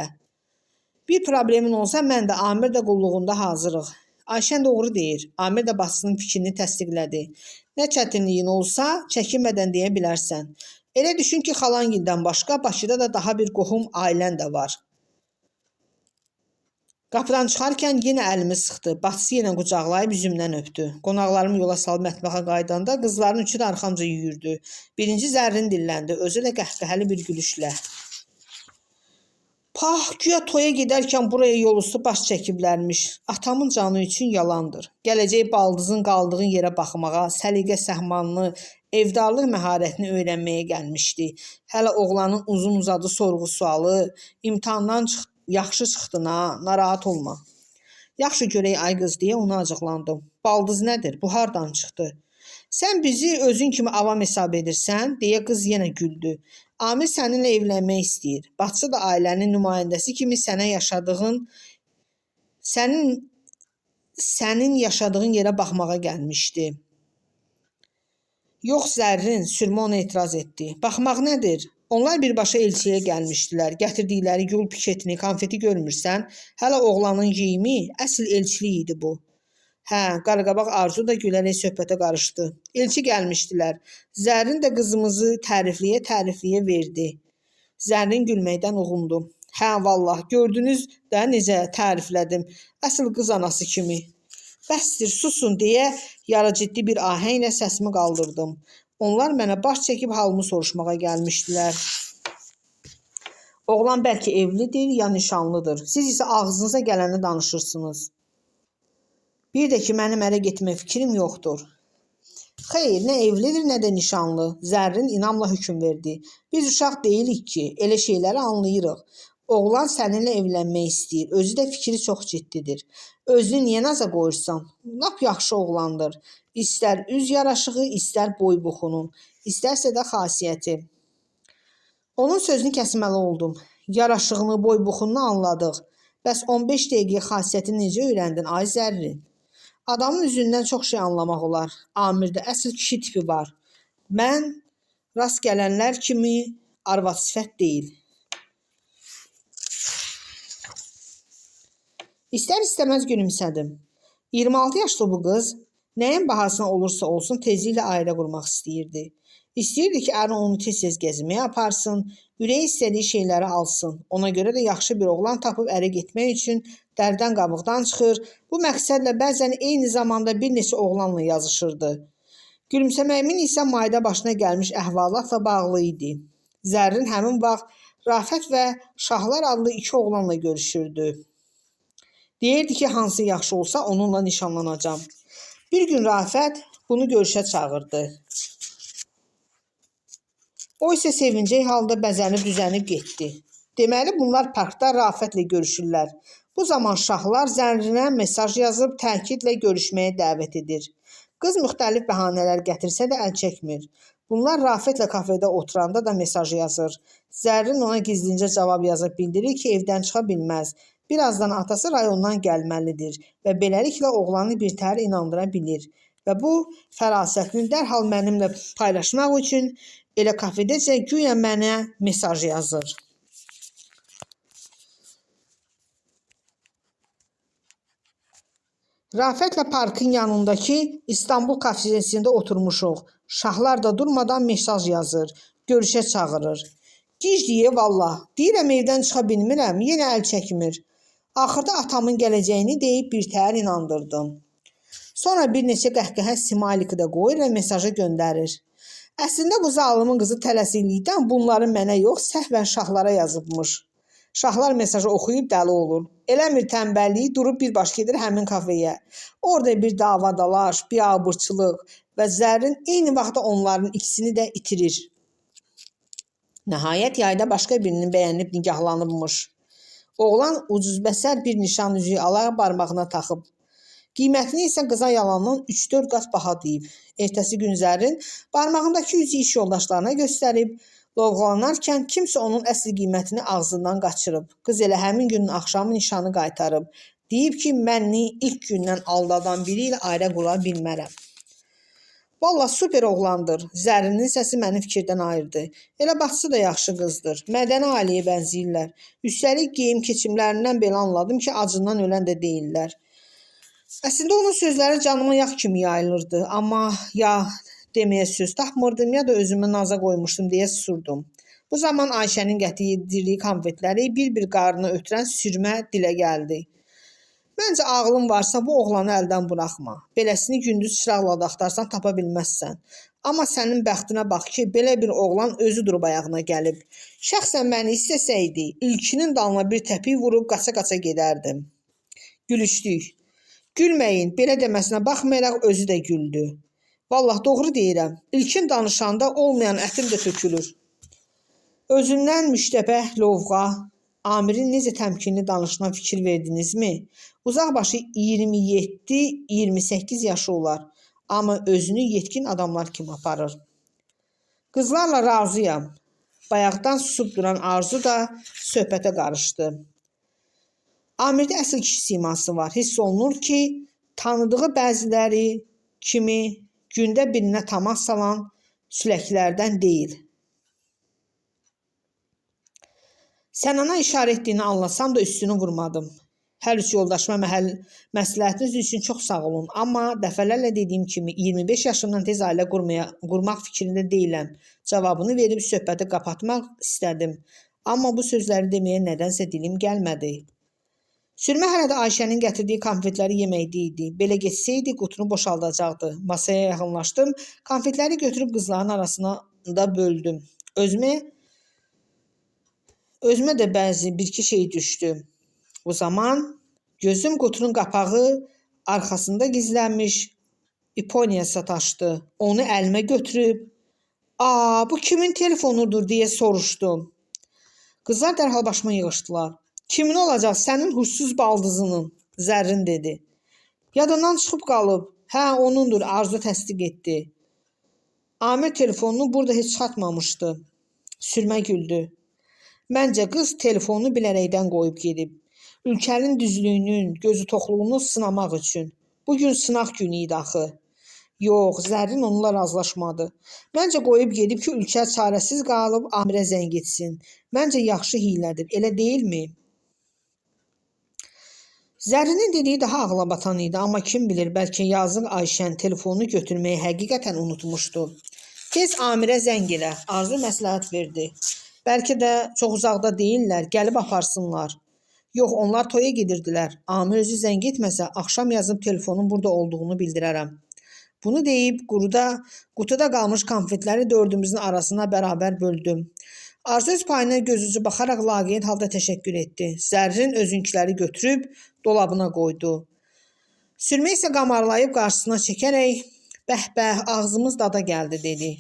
S1: Bir problemin olsa mən də, Amir də qulluğunda hazırıq. Ayşən doğru deyir. Amir də bacısının fikrini təsdiqlədi. Nə çətinliyin olsa, çəkinmədən deyə bilərsən. Elə düşün ki, xalangildən başqa Bakıda da daha bir qohum ailən də var. Qapıdan çıxarkən yenə əlimi sıxdı. Bacısı yenə qucaqlayıb üzümdən öpdü. Qonaqlarımı yola salıb mətbəxə qayıdanda qızların üçü də arxamca yüyürdü. Birinci Zərrin dilləndi, özü də qəhqəhəli bir gülüşlə. Pah, güya toya gedərkən buraya yolüstü baş çəkiblərmiş. Atamın canı üçün yalandır. Gələcək baldızın qaldığın yerə baxmağa, səliqə səhmanını, evdarlıq məharətini öyrənməyə gəlmişdi. Hələ oğlanın uzun-uzadı sorğu-sualı, imtahandan yaxşı çıxdın ha, narahat olma. Yaxşı görək ay qız deyə ona acıqlandım. Baldız nədir? Bu hardan çıxdı? Sən bizi özün kimi avam hesab edirsən, deyə qız yenə güldü. Amir səninlə evlənmək istəyir. Bacısı da ailənin nümayəndəsi kimi sənin yaşadığın yerə baxmağa gəlmişdi. Yox Zərrin, sürmə ona etiraz etdi. Baxmaq nədir? Onlar birbaşa elçiyə gəlmişdilər. Gətirdikləri gül piketini, konfeti görmürsən? Hələ oğlanın geyimi əsl elçilik idi bu. Hə, qaraqabaq Arzu da gülərək söhbətə qarışdı. Elçi gəlmişdilər. Zərrin də qızımızı tərifliyə-tərifliyə verdi. Zərrin gülməkdən uğundu. Hə, vallah, gördünüz də necə təriflədim. Əsl qız anası kimi. Bəsdir, susun deyə yarı ciddi bir ahənglə səsimi qaldırdım. Onlar mənə baş çəkib halımı soruşmağa gəlmişdilər. Oğlan bəlkə evlidir ya nişanlıdır. Siz isə ağzınıza gələni danışırsınız. Bir də ki, mənim ərə getmək fikrim yoxdur. Xeyr, nə evlidir, nə də nişanlı. Zərrin inamla hökm verdi. Biz uşaq deyilik ki, elə şeyləri anlayırıq. Oğlan səninlə evlənmək istəyir. Özü də fikri çox ciddidir. Özünü niyə naza qoyursan? Lap yaxşı oğlandır. İstər üz yaraşığı, istər boy buxunu, istərsə də xasiyyəti. Onun sözünü kəsməli oldum. Yaraşığını, boy buxununu anladıq. Bəs 15 dəqiqəyə xasiyyətini necə öyrəndin, ay Zərrin? Adamın üzündən çox şey anlamaq olar. Amirdə əsl kişi tipi var. Mən rast gələnlər kimi arvad sifət deyil. İstər-istəməz gülümsədim. 26 yaşlı bu qız nəyin bahasına olursa olsun tezliklə ailə qurmaq istəyirdi. İstəyirdi ki, əri onu tez-tez gəzməyə aparsın, ürəyi istədiyi şeyləri alsın. Ona görə də yaxşı bir oğlan tapıb ərə getmək üçün dərdən qabıqdan çıxır. Bu məqsədlə bəzən eyni zamanda bir neçə oğlanla yazışırdı. Gülümsəməyimin isə mayda başına gəlmiş əhvalatla bağlı idi. Zərrin həmin vaxt Rafət və Şahlar adlı iki oğlanla görüşürdü. Deyirdi ki, hansı yaxşı olsa onunla nişanlanacam. Bir gün Rafət bunu görüşə çağırdı. O isə sevincək halda bəzənib düzənib getdi. Deməli, bunlar parkda Rafətlə görüşürlər. Bu zaman Şahlar Zərrinə mesaj yazıb təkidlə görüşməyə dəvət edir. Qız müxtəlif bəhanələr gətirsə də əl çəkmir. Bunlar Rafətlə kafedə oturanda da mesaj yazır. Zərrin ona gizlincə cavab yazıb bildirir ki, evdən çıxa bilməz. Birazdan atası rayondan gəlməlidir və beləliklə oğlanı birtəhər inandıra bilir. Və bu fərasətini dərhal mənimlə paylaşmaq üçün elə kafedəcə güya mənə mesaj yazır. Rafətlə parkın yanındakı İstanbul kafesində oturmuşuq. Şahlar da durmadan mesaj yazır, görüşə çağırır. Gic deyə vallah, deyirəm evdən çıxa bilmirəm, yenə əl çəkmir. Axırda atamın gələcəyini deyib birtəhər inandırdım. Sonra bir neçə qəhqəhə simaliki də qoyur və mesajı göndərir. Əslində bu zalımın qızı tələsiklikdən bunları mənə yox, səhvən Şahlara yazıbmış. Şahlar mesajı oxuyub dəli olur. Eləmir tənbəlliyi, durub birbaş gedir həmin kafeyə. Orada bir dava-dalaş, biabırçılıq və Zərrin eyni vaxtda onların ikisini də itirir. Nəhayət yayda başqa birini bəyənib nigahlanıbmış. Oğlan ucuzbəsər bir nişan üzüyü alaraq barmağına taxıb. Qiymətini isə qıza yalandan 3-4 qat baha deyib. Ertəsi gün Zərrin barmağındakı üzüyü iş yoldaşlarına göstərib. Lovğalanarkən kimsə onun əsl qiymətini ağzından qaçırıb. Qız elə həmin günün axşamı nişanı qaytarıb. Deyib ki, məni ilk gündən aldadan biri ilə ailə qura bilmərəm. Vallah super oğlandır. Zərrinin səsi məni fikirdən ayırdı. Elə bacısı da yaxşı qızdır. Mədəni ailəyə bənzəyirlər. Üstəlik geyim keçimlərindən belə anladım ki, acından ölən də deyillər. Əslində onun sözləri canıma yağ kimi yayılırdı. Amma ya deməyə söz tapmırdım, ya da özümü naza qoymuşdum deyə susurdum. Bu zaman Ayşənin gətirdiyi konfetləri bir-bir qarnına ötürən Sürmə dilə gəldi. Məncə ağlın varsa bu oğlanı əldən buraxma. Beləsini gündüz çıraqla da axtarsan tapa bilməzsən. Amma sənin bəxtinə bax ki, belə bir oğlan özü durub ayağına gəlib. Şəxsən məni istəsəydi, ilkinin dalına bir təpik vurub qaça-qaça gedərdim. Gülüşdük. Gülməyin, belə deməsinə baxmayaraq özü də güldü. Vallah doğru deyirəm. İlkin danışanda olmayan ətim də tökülür. Özündən müştəbəh lovğa, Amirin necə təmkinli danışığına fikir verdinizmi? Uzaqbaşı 27-28 yaşı olar, amma özünü yetkin adamlar kimi aparır. Qızlarla razıyam. Bayaqdan susub duran Arzu da söhbətə qarışdı. Amirdə əsl kişi siması var. Hiss olunur ki, tanıdığı bəziləri kimi gündə birinə təmas salan süləklərdən deyil. Sənana işarə etdiyini anlasam da üstünü vurmadım. Hər üç yoldaşıma məsləhətiniz üçün çox sağ olun. Amma dəfələrlə dediyim kimi 25 yaşımdan tez ailə qurmaq fikrində deyiləm. Cavabını verib söhbəti qapatmaq istədim. Amma bu sözləri deməyə nədənsə dilim gəlmədi. Sürmə hələ də Ayşənin gətirdiyi konfetləri yeməkdə idi. Belə getsəydi qutunu boşaldacaqdı. Masaya yaxınlaşdım. Konfetləri götürüb qızların arasına da böldüm. Özümə də bəzi bir-iki şey düşdü. O zaman gözüm qutunun qapağı arxasında gizlənmiş İponiya sataşdı. Onu əlimə götürüb, "Aa, bu kimin telefonudur?" deyə soruşdum. Qızlar dərhal başıma yığışdılar. "Kimin olacaq? Sənin huşsuz baldızının," Zərrin dedi. "Yadından çıxıb qalıb." "Hə, onundur," Arzu təsdiq etdi. Amir telefonunu burada heç çıxartmamışdı. Sürmə güldü. Məncə qız telefonunu bilərəkdən qoyub gedib. Ülkənin düzlüyünün, gözü toxluğunu sınamaq üçün. Bugün sınaq günü idi axı. Yox, Zərrin onunla razılaşmadı. Məncə qoyub gedib ki, Ülkə çarəsiz qalıb Amirə zəng etsin. Məncə yaxşı hiylədir, elə deyilmi? Zərrinin dediyi daha ağla batan idi, amma kim bilir, bəlkə yazıq Ayşən telefonunu götürməyi həqiqətən unutmuşdu. Tez Amirə zəng elə, Arzu məsləhət verdi. Bəlkə də çox uzaqda deyillər, gəlib aparsınlar. Yox, onlar toya gedirdilər. Amir özü zəng etməsə, axşam yazıb telefonun burada olduğunu bildirərəm. Bunu deyib qutuda qalmış konfetləri dördümüzün arasına bərabər böldüm. Arzu öz payına gözucu baxaraq laqeyd halda təşəkkür etdi. Zərrin özünkiləri götürüb dolabına qoydu. Sürmə isə qamarlayıb qarşısına çəkərək, "Bəh-bəh, ağzımız dada gəldi," dedi.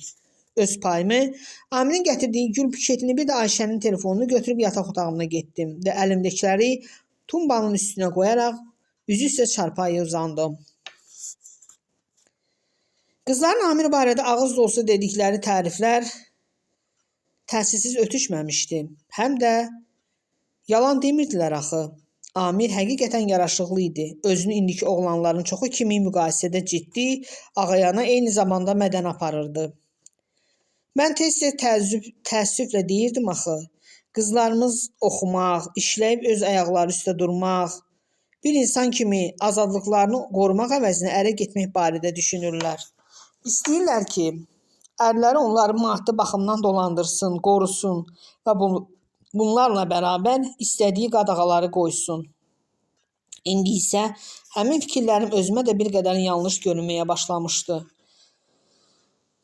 S1: Öz payımı, Amirin gətirdiyi gül buketini bir də Ayşənin telefonunu götürüb yataq otağına getdim və əlimdəkiləri tumbanın üstünə qoyaraq üzü üstə çarpayıya uzandım. Qızların Amir barədə ağız dolusu dedikləri təriflər təsirsiz ötüşməmişdi. Həm də yalan demirdilər axı. Amir həqiqətən yaraşıqlı idi. Özünü indiki oğlanların çoxu kimi müqayisədə ciddi, ağayana, eyni zamanda mədəni aparırdı. Mən tez-tez təəssüflə deyirdim axı. Qızlarımız oxumaq, işləyib öz ayaqları üstə durmaq, bir insan kimi azadlıqlarını qorumaq əvəzinə ərə getmək barədə düşünürlər. İstəyirlər ki, ərləri onları maddi baxımdan dolandırsın, qorusun və bunlarla bərabər istədiyi qadağaları qoysun. İndi isə həmin fikirlərim özümə də bir qədər yanlış görünməyə başlamışdı.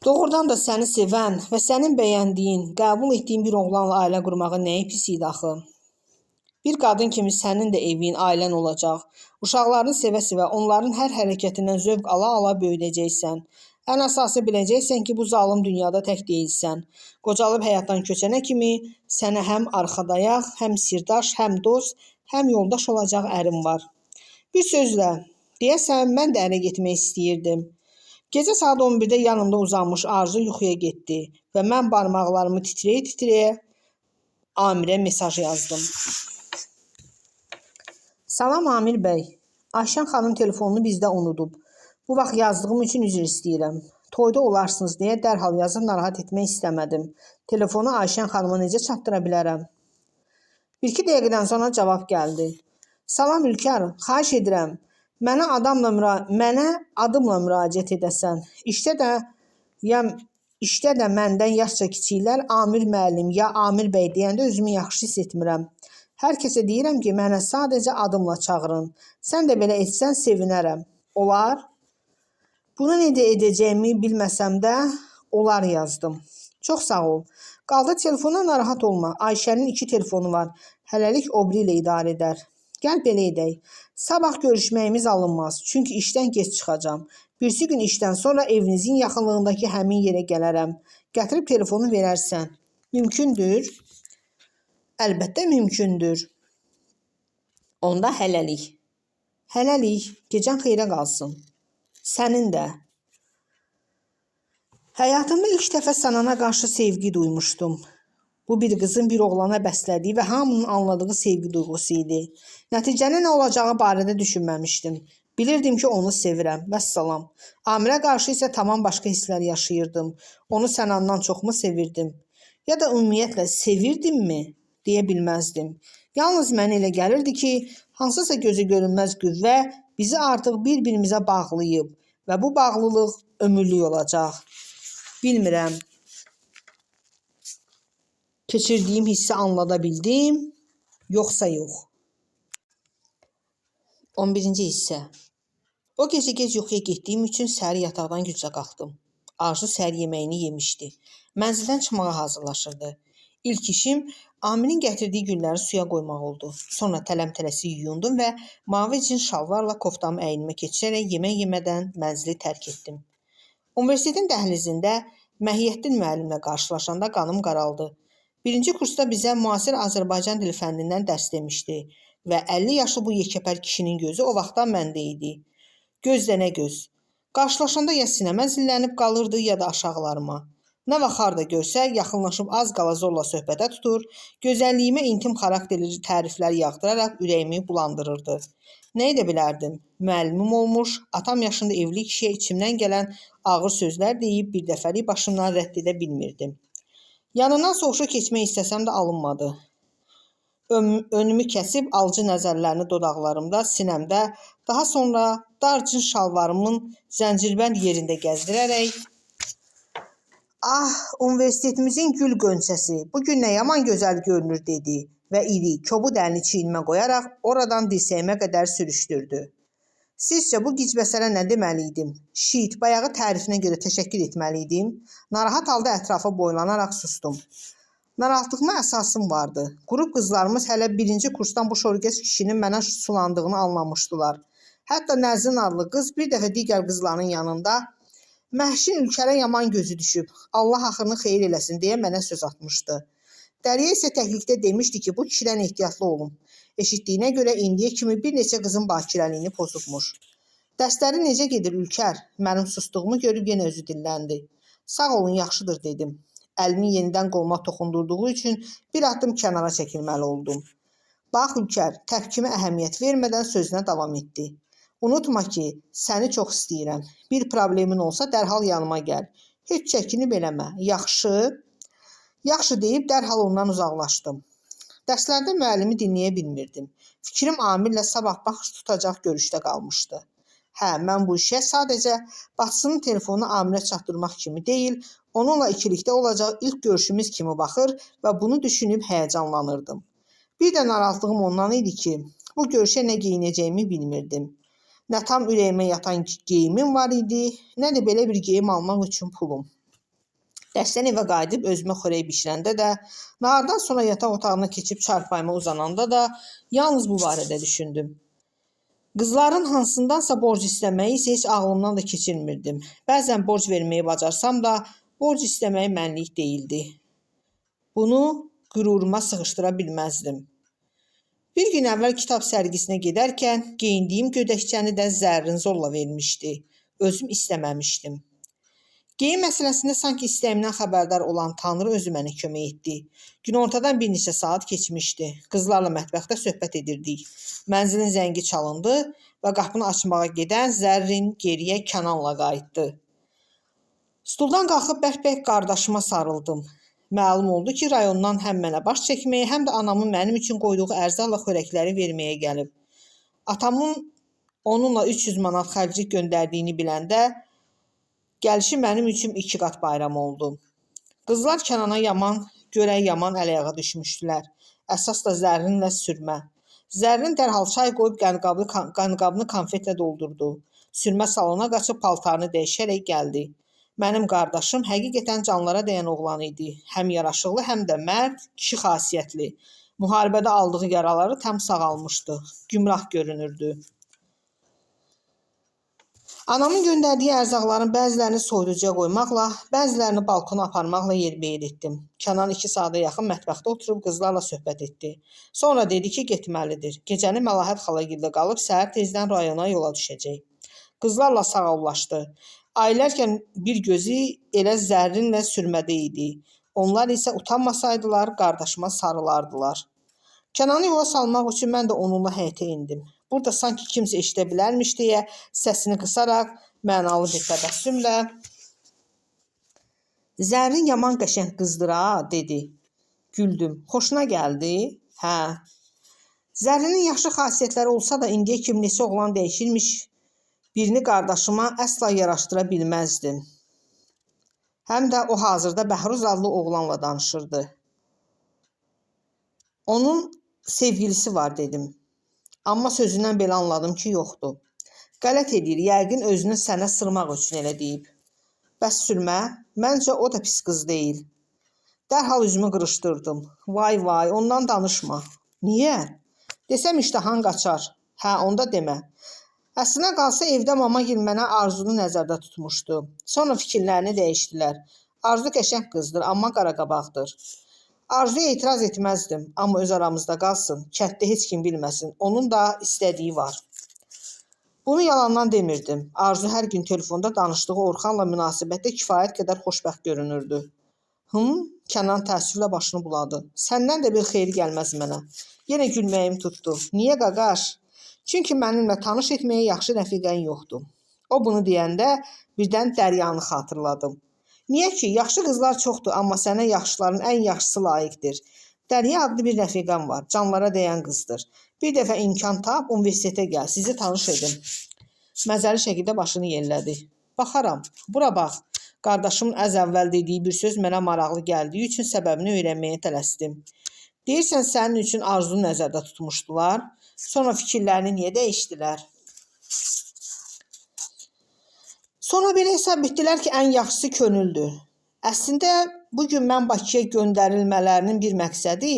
S1: Doğrudan da səni sevən və sənin bəyəndiyin, qəbul etdiyin bir oğlanla ailə qurmağın nəyi pis idi axı? Bir qadın kimi sənin də evin, ailən olacaq. Uşaqlarını sevə-sevə, onların hər hərəkətindən zövq ala-ala böyüdəcəksən. Ən əsası biləcəksən ki, bu zalım dünyada tək deyilsən. Qocalıb həyatdan köçənə kimi sənə həm arxadayaq, həm sirdaş, həm dost, həm yoldaş olacaq ərim var. Bir sözlə, deyəsən mən də ərə getmək istəyirdim. Gecə saat 11-də yanımda uzanmış Arzu yuxuya getdi və mən barmaqlarımı titrəyə-titrəyə Amirə mesaj yazdım. Salam Amir bəy. Ayşən xanım telefonunu bizdə unudub. Bu vaxt yazdığım üçün üzr istəyirəm. Toyda olarsınız deyə dərhal yazıb narahat etmək istəmədim. Telefonu Ayşən xanıma necə çatdıra bilərəm? Bir-iki dəqiqədən sonra cavab gəldi. Salam Ülker, xahiş edirəm. Mənə adımla müraciət edəsən. İşdə də məndən yaşca kiçiklər Amir müəllim ya Amir bəy deyəndə özümü yaxşı hiss etmirəm. Hər kəsə deyirəm ki, mənə sadəcə adımla çağırın. Sən də belə etsən sevinərəm. Olar? Bunu necə edəcəyimi bilməsəm də olar yazdım. Çox sağ ol. Qaldı telefona narahat olma. Ayşənin 2 telefonu var. Hələlik o biri ilə idarə edər. Gəl belə edək. Sabah görüşməyimiz alınmaz. Çünki işdən gec çıxacağam. Birisi gün işdən sonra evinizin yaxınlığındakı həmin yerə gələrəm. Gətirib telefonu verərsən. Mümkündür? Əlbəttə mümkündür. Onda hələlik. Hələlik. Gecən xeyrə qalsın. Sənin də. Həyatımda ilk dəfə Sənana qarşı sevgi duymuşdum. Bu bir qızın bir oğlana bəslədiyi və hamının anladığı sevgi duyğusu idi. Nəticənin nə olacağı barədə düşünməmişdim. Bilirdim ki, onu sevirəm. Vəssalam. Amirə qarşı isə tamam başqa hisslər yaşayırdım. Onu Sənandan çoxmu sevirdim? Ya da ümumiyyətlə sevirdimmi? Deyə bilməzdim. Yalnız mənə elə gəlirdi ki, hansısa gözə görünməz qüvvə bizi artıq bir-birimizə bağlayıb və bu bağlılıq ömürlük olacaq. Bilmirəm. Keçirdiyim hissi anlada bildim, yoxsa yox. 11-ci hissə. O gecə gec yuxuya getdiyim üçün səhər yataqdan güclə qalxdım. Arzu səhər yeməyini yemişdi. Mənzildən çıxmağa hazırlaşırdı. İlk işim Amirin gətirdiyi gülləri suya qoymaq oldu. Sonra tələm-tələsik yuyundum və mavi cins şalvarla koftamı əynimə keçirərək yemək yemədən mənzili tərk etdim. Universitetin dəhlizində Məhiyyətdin müəllimlə qarşılaşanda qanım qaraldı. Birinci kursda bizə müasir Azərbaycan dili fənnindən dərs demişdi və 50 yaşlı bu yekəpər kişinin gözü o vaxtdan məndə idi. Göz də nə göz. Qarşılaşanda ya sinəmə zillənib qalırdı, ya da aşağılarıma. Nə vaxt harda görsə, yaxınlaşıb az qala zorla söhbətə tutur, gözəlliyimə intim xarakterli təriflər yağdıraraq ürəyimi bulandırırdı. Nə edə bilərdim? Müəllimim olmuş, atam yaşında evli kişiyə içimdən gələn ağır sözlər deyib bir dəfəlik başımdan rədd edə bilmirdim. Yanından soğuşa keçmək istəsəm də alınmadı. Önümü kəsib alıcı nəzərlərini dodaqlarımda, sinəmdə, daha sonra dar cins şalvarımın zəncirbənd yerində gəzdirərək "Ah, universitetimizin gül qönçəsi, bu gün nə yaman gözəl görünür" dedi və iri, kobud əlini çiynimə qoyaraq oradan dirsəyimə qədər sürüşdürdü. Sizcə bu gicbəsərə nə deməli idim? Şit, bayağı tərifinə görə təşəkkür etməli idim. Narahat halda ətrafa boylanaraq sustum. Narahatlığıma əsasım vardı. Qrup qızlarımız hələ birinci kursdan bu şorgəz kişinin mənə sulandığını anlamışdılar. Hətta Nəzrin adlı qız bir dəfə digər qızların yanında "Məhşin Ülkərə yaman gözü düşüb, Allah axırını xeyir eləsin" deyə mənə söz atmışdı. Dəriyə isə təklikdə demişdi ki, bu kişidən ehtiyatlı olun. Eşitdiyinə görə indiyə kimi bir neçə qızın bakirəliyini pozubmuş. Dərsləri necə gedir Ülkər? Mənim sustuğumu görüb yenə özü dilləndi. Sağ olun, yaxşıdır dedim. Əlini yenidən qoluma toxundurduğu üçün bir addım kənara çəkilməli oldum. Bax Ülkər, təpkimə əhəmiyyət vermədən sözünə davam etdi. Unutma ki, səni çox istəyirəm. Bir problemin olsa dərhal yanıma gəl. Heç çəkinib eləmə. Yaxşı? Yaxşı deyib dərhal ondan uzaqlaşdım. Dərslərdə müəllimi dinləyə bilmirdim. Fikrim Amirlə sabah baş tutacaq görüşdə qalmışdı. Hə, mən bu işə sadəcə bacısının telefonu Amirə çatdırmaq kimi deyil, onunla ikilikdə olacaq ilk görüşümüz kimi baxır və bunu düşünüb həyəcanlanırdım. Bir də narahatlığım ondan idi ki, bu görüşə nə geyinəcəyimi bilmirdim. Nə tam ürəyimə yatan geyimim var idi, nə də belə bir geyim almaq üçün pulum. Dərsdən evə qayıdıb özümə xörək bişirəndə də, nahardan sonra yataq otağına keçib çarpayıma uzananda da yalnız bu barədə düşündüm. Qızların hansındansa borc istəməyi isə heç ağlımdan da keçirmirdim. Bəzən borc verməyi bacarsam da, borc istəməyi mənlik deyildi. Bunu qüruruma sığışdıra bilməzdim. Bir gün əvvəl kitab sərgisinə gedərkən geyindiyim gödəkçəni də Zərrin zorla vermişdi. Özüm istəməmişdim. Geyim məsələsində sanki istəyimdən xəbərdar olan Tanrı özü mənə kömək etdi. Günortadan bir neçə saat keçmişdi. Qızlarla mətbəxdə söhbət edirdik. Mənzilin zəngi çalındı və qapını açmağa gedən Zərrin geriyə Kənanla qayıtdı. Stuldan qalxıb bərk-bərk qardaşıma sarıldım. Məlum oldu ki, rayondan həm mənə baş çəkməyə, həm də anamın mənim üçün qoyduğu ərzaqla xörəkləri verməyə gəlib. Atamın onunla 300 manat xərclik göndərdiyini biləndə gəlişi mənim üçün 2 qat bayram oldu. Qızlar Kənana yaman, görək yaman əl-ayağa düşmüşdülər. Əsas da Zərrinlə Sürmə. Zərrin dərhal çay qoyub qəndqabını konfetlə doldurdu. Sürmə salona qaçıb paltarını dəyişərək gəldi. Mənim qardaşım həqiqətən canlara dəyən oğlan idi. Həm yaraşıqlı, həm də mərd, kişi xasiyyətli. Müharibədə aldığı yaraları tam sağalmışdı. Gümrah görünürdü. Anamın göndərdiyi ərzaqların bəzilərini soyuducuya qoymaqla, bəzilərini balkona aparmaqla yerbəyer etdim. Kənan 2 saata yaxın mətbəxdə oturub qızlarla söhbət etdi. Sonra dedi ki, getməlidir. Gecəni Məlahət xalagildə qalıb səhər tezdən rayona yola düşəcək. Qızlarla sağollaşdı. Ailərkən bir gözü elə Zərrinlə Sürmədə idi. Onlar isə utanmasaydılar, qardaşıma sarılardılar. Kənanı yola salmaq üçün mən də onunla həyətə indim. Burada sanki kimsə eşidə bilərmiş deyə səsini qısaraq mənalı bir təbəssümlə "Zərrin yaman qəşəng qızdır ha", dedi. Güldüm. Xoşuna gəldi? Hə. Zərrinin yaxşı xasiyyətləri olsa da indiyə kimi neçə oğlan dəyişirmiş, birini qardaşıma əsla yaraşdıra bilməzdim. Həm də o hazırda Bəhruz adlı oğlanla danışırdı. Onun sevgilisi var dedim. Amma sözündən belə anladım ki, yoxdur. Qələt edir, yəqin özünü sənə sırmaq üçün elə deyib. Bəs Sürmə? Məncə o da pis qız deyil. Dərhal üzümü qırışdırdım. Vay vay, ondan danışma. Niyə? Desəm iştahan qaçar. Hə, onda demə. Əslinə qalsa evdə mamagil mənə Arzunu nəzərdə tutmuşdu. Sonra fikirlərini dəyişdilər. Arzu qəşəng qızdır, amma qaraqabaqdır. Arzuya etiraz etməzdim, amma öz aramızda qalsın, kənddə heç kim bilməsin, onun da istədiyi var. Bunu yalandan demirdim. Arzu hər gün telefonda danışdığı Orxanla münasibətdə kifayət qədər xoşbəxt görünürdü. Kənan təəssüflə başını buladı. Səndən də bir xeyir gəlməz mənə. Yenə gülməyim tutdu. Niyə qaqaş? Çünki mənimlə tanış etməyə yaxşı rəfiqən yoxdur. O bunu deyəndə birdən Dəryanı xatırladım. Niyə ki, yaxşı qızlar çoxdur, amma sənə yaxşıların ən yaxşısı layiqdir. Dərya adlı bir rəfiqəm var, canlara dəyən qızdır. Bir dəfə imkan tap, universitetə gəl, sizi tanış edim. Məzəli şəkildə başını yellədi. Baxaram, bura bax. Qardaşımın əz əvvəl dediyi bir söz mənə maraqlı gəldiyi üçün səbəbini öyrənməyə tələsdim. Deyirsən, sənin üçün Arzunu nəzərdə tutmuşdular. Sonra fikirlərini niyə dəyişdilər? Sonra belə hesab etdilər ki, ən yaxşısı könüldür. Əslində, bugün mən Bakıya göndərilmələrinin bir məqsədi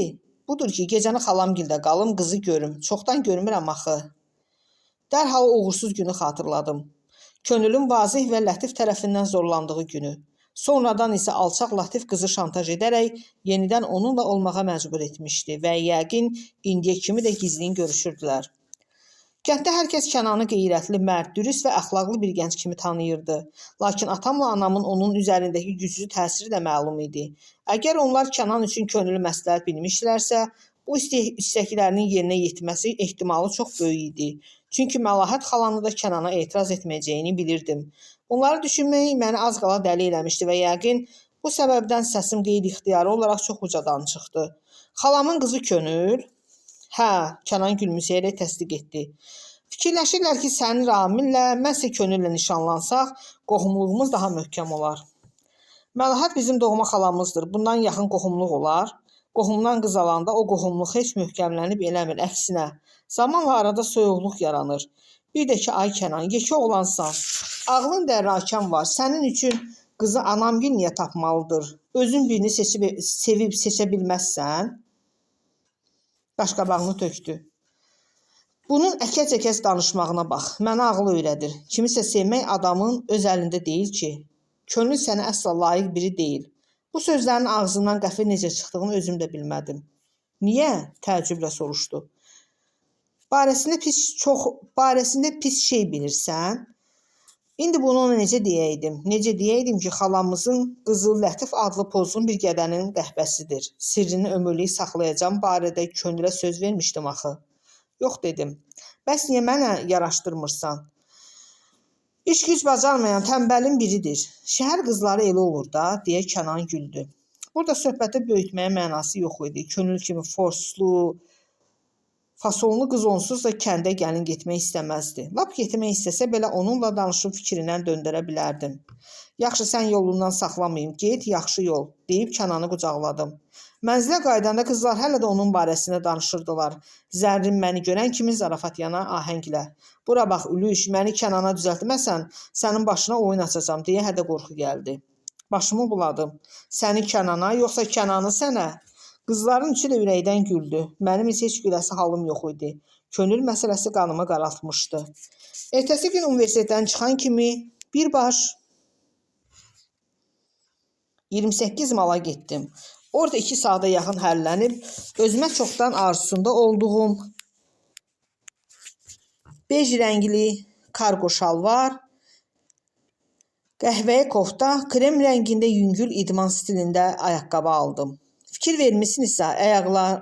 S1: budur ki, gecəni xalamgildə qalım, qızı görüm. Çoxdan görmürəm axı. Dərhal o uğursuz günü xatırladım. Könülün Vazeh və Lətif tərəfindən zorlandığı günü. Sonradan isə alçaq Latif qızı şantaj edərək yenidən onunla olmağa məcbur etmişdi və yəqin indiyə kimi də gizlin görüşürdülər. Kənddə hər kəs Kənanı qeyrətli, mərd, dürüst və əxlaqlı bir gənc kimi tanıyırdı. Lakin atamla anamın onun üzərindəki güclü təsiri də məlum idi. Əgər onlar Kənan üçün könüllü məsləhət bilmişdilərsə, bu istəklərinin yerinə yetməsi ehtimalı çox böyük idi. Çünki Məlahət xalanı da Kənana etiraz etməyəcəyini bilirdim. Bunları düşünmək məni az qala dəli eləmişdi və yəqin bu səbəbdən səsim qeyri-ixtiyari olaraq çox ucadan çıxdı. Xalamın qızı Könül? Hə, Kənan gülümsəyərək təsdiq etdi. Fikirləşirlər ki, sənin Ramillə, mən isə Könüllə nişanlansaq, qohumluğumuz daha möhkəm olar. Məlahət bizim doğma xalamızdır. Bundan yaxın qohumluq olar. Qohumdan qız alanda o qohumluq heç möhkəmlənib eləmir. Əksinə, zamanla arada soyuqluq yaranır. Bir də ki, ay Kənan, yekə oğlansan, ağlın dərrakən var. Sənin üçün qızı anamgil niyə tapmalıdır? Özün birini sevib seçə bilməzsən? Qaşqabağını tökdü. Bunun əkəc-əkəc danışmağına bax. Mənə ağıl öyrədir. Kimisə sevmək adamın öz əlində deyil ki. Könül sənə əsla layiq biri deyil. Bu sözlərin ağzından qəfil necə çıxdığını özüm də bilmədim. Niyə? Təəccüblə soruşdu. Barəsində pis şey bilirsən? İndi bunu ona necə deyəydim? Necə deyəydim ki, xalamızın qızı Lətif adlı pozğun bir gədənin qəhbəsidir. Sirrini ömürlük saxlayacağım barədə könülə söz vermişdim axı. Yox dedim. Bəs niyə mənə yaraşdırmırsan? İş güc bacarmayan tənbəlin biridir. Şəhər qızları elə olur da, deyə Kənan güldü. Burada söhbəti böyütməyə mənası yox idi. Könül kimi forslu, fasonlu qız onsuz da kəndə gəlin getmək istəməzdi. Lap getmək istəsə belə onunla danışıb fikrindən döndərə bilərdim. Yaxşı, sən yolundan saxlamayım, get, yaxşı yol, deyib Kənanı qucaqladım. Mənzilə qayıdanda qızlar hələ də onun barəsində danışırdılar. Zərrin məni görən kimi zarafatyana ahənglə. Bura bax, Ülüş, məni Kənana düzəltməsən, sənin başına oyun açacağam, deyə hədə qorxu gəldi. Başımı buladım. Səni Kənana, yoxsa Kənanı sənə? Qızların üçü də ürəkdən güldü. Mənim isə heç güləsi halım yox idi. Könül məsələsi qanımı qaraltmışdı. Ertəsi gün universitetdən çıxan kimi birbaş 28 mala getdim. Orada 2 saata yaxın hərlənib, özümə çoxdan arzusunda olduğum bej rəngli kargo şalvar, qəhvəyi kofta, krem rəngində yüngül idman stilində ayaqqabı aldım. Fikir vermisinizsə,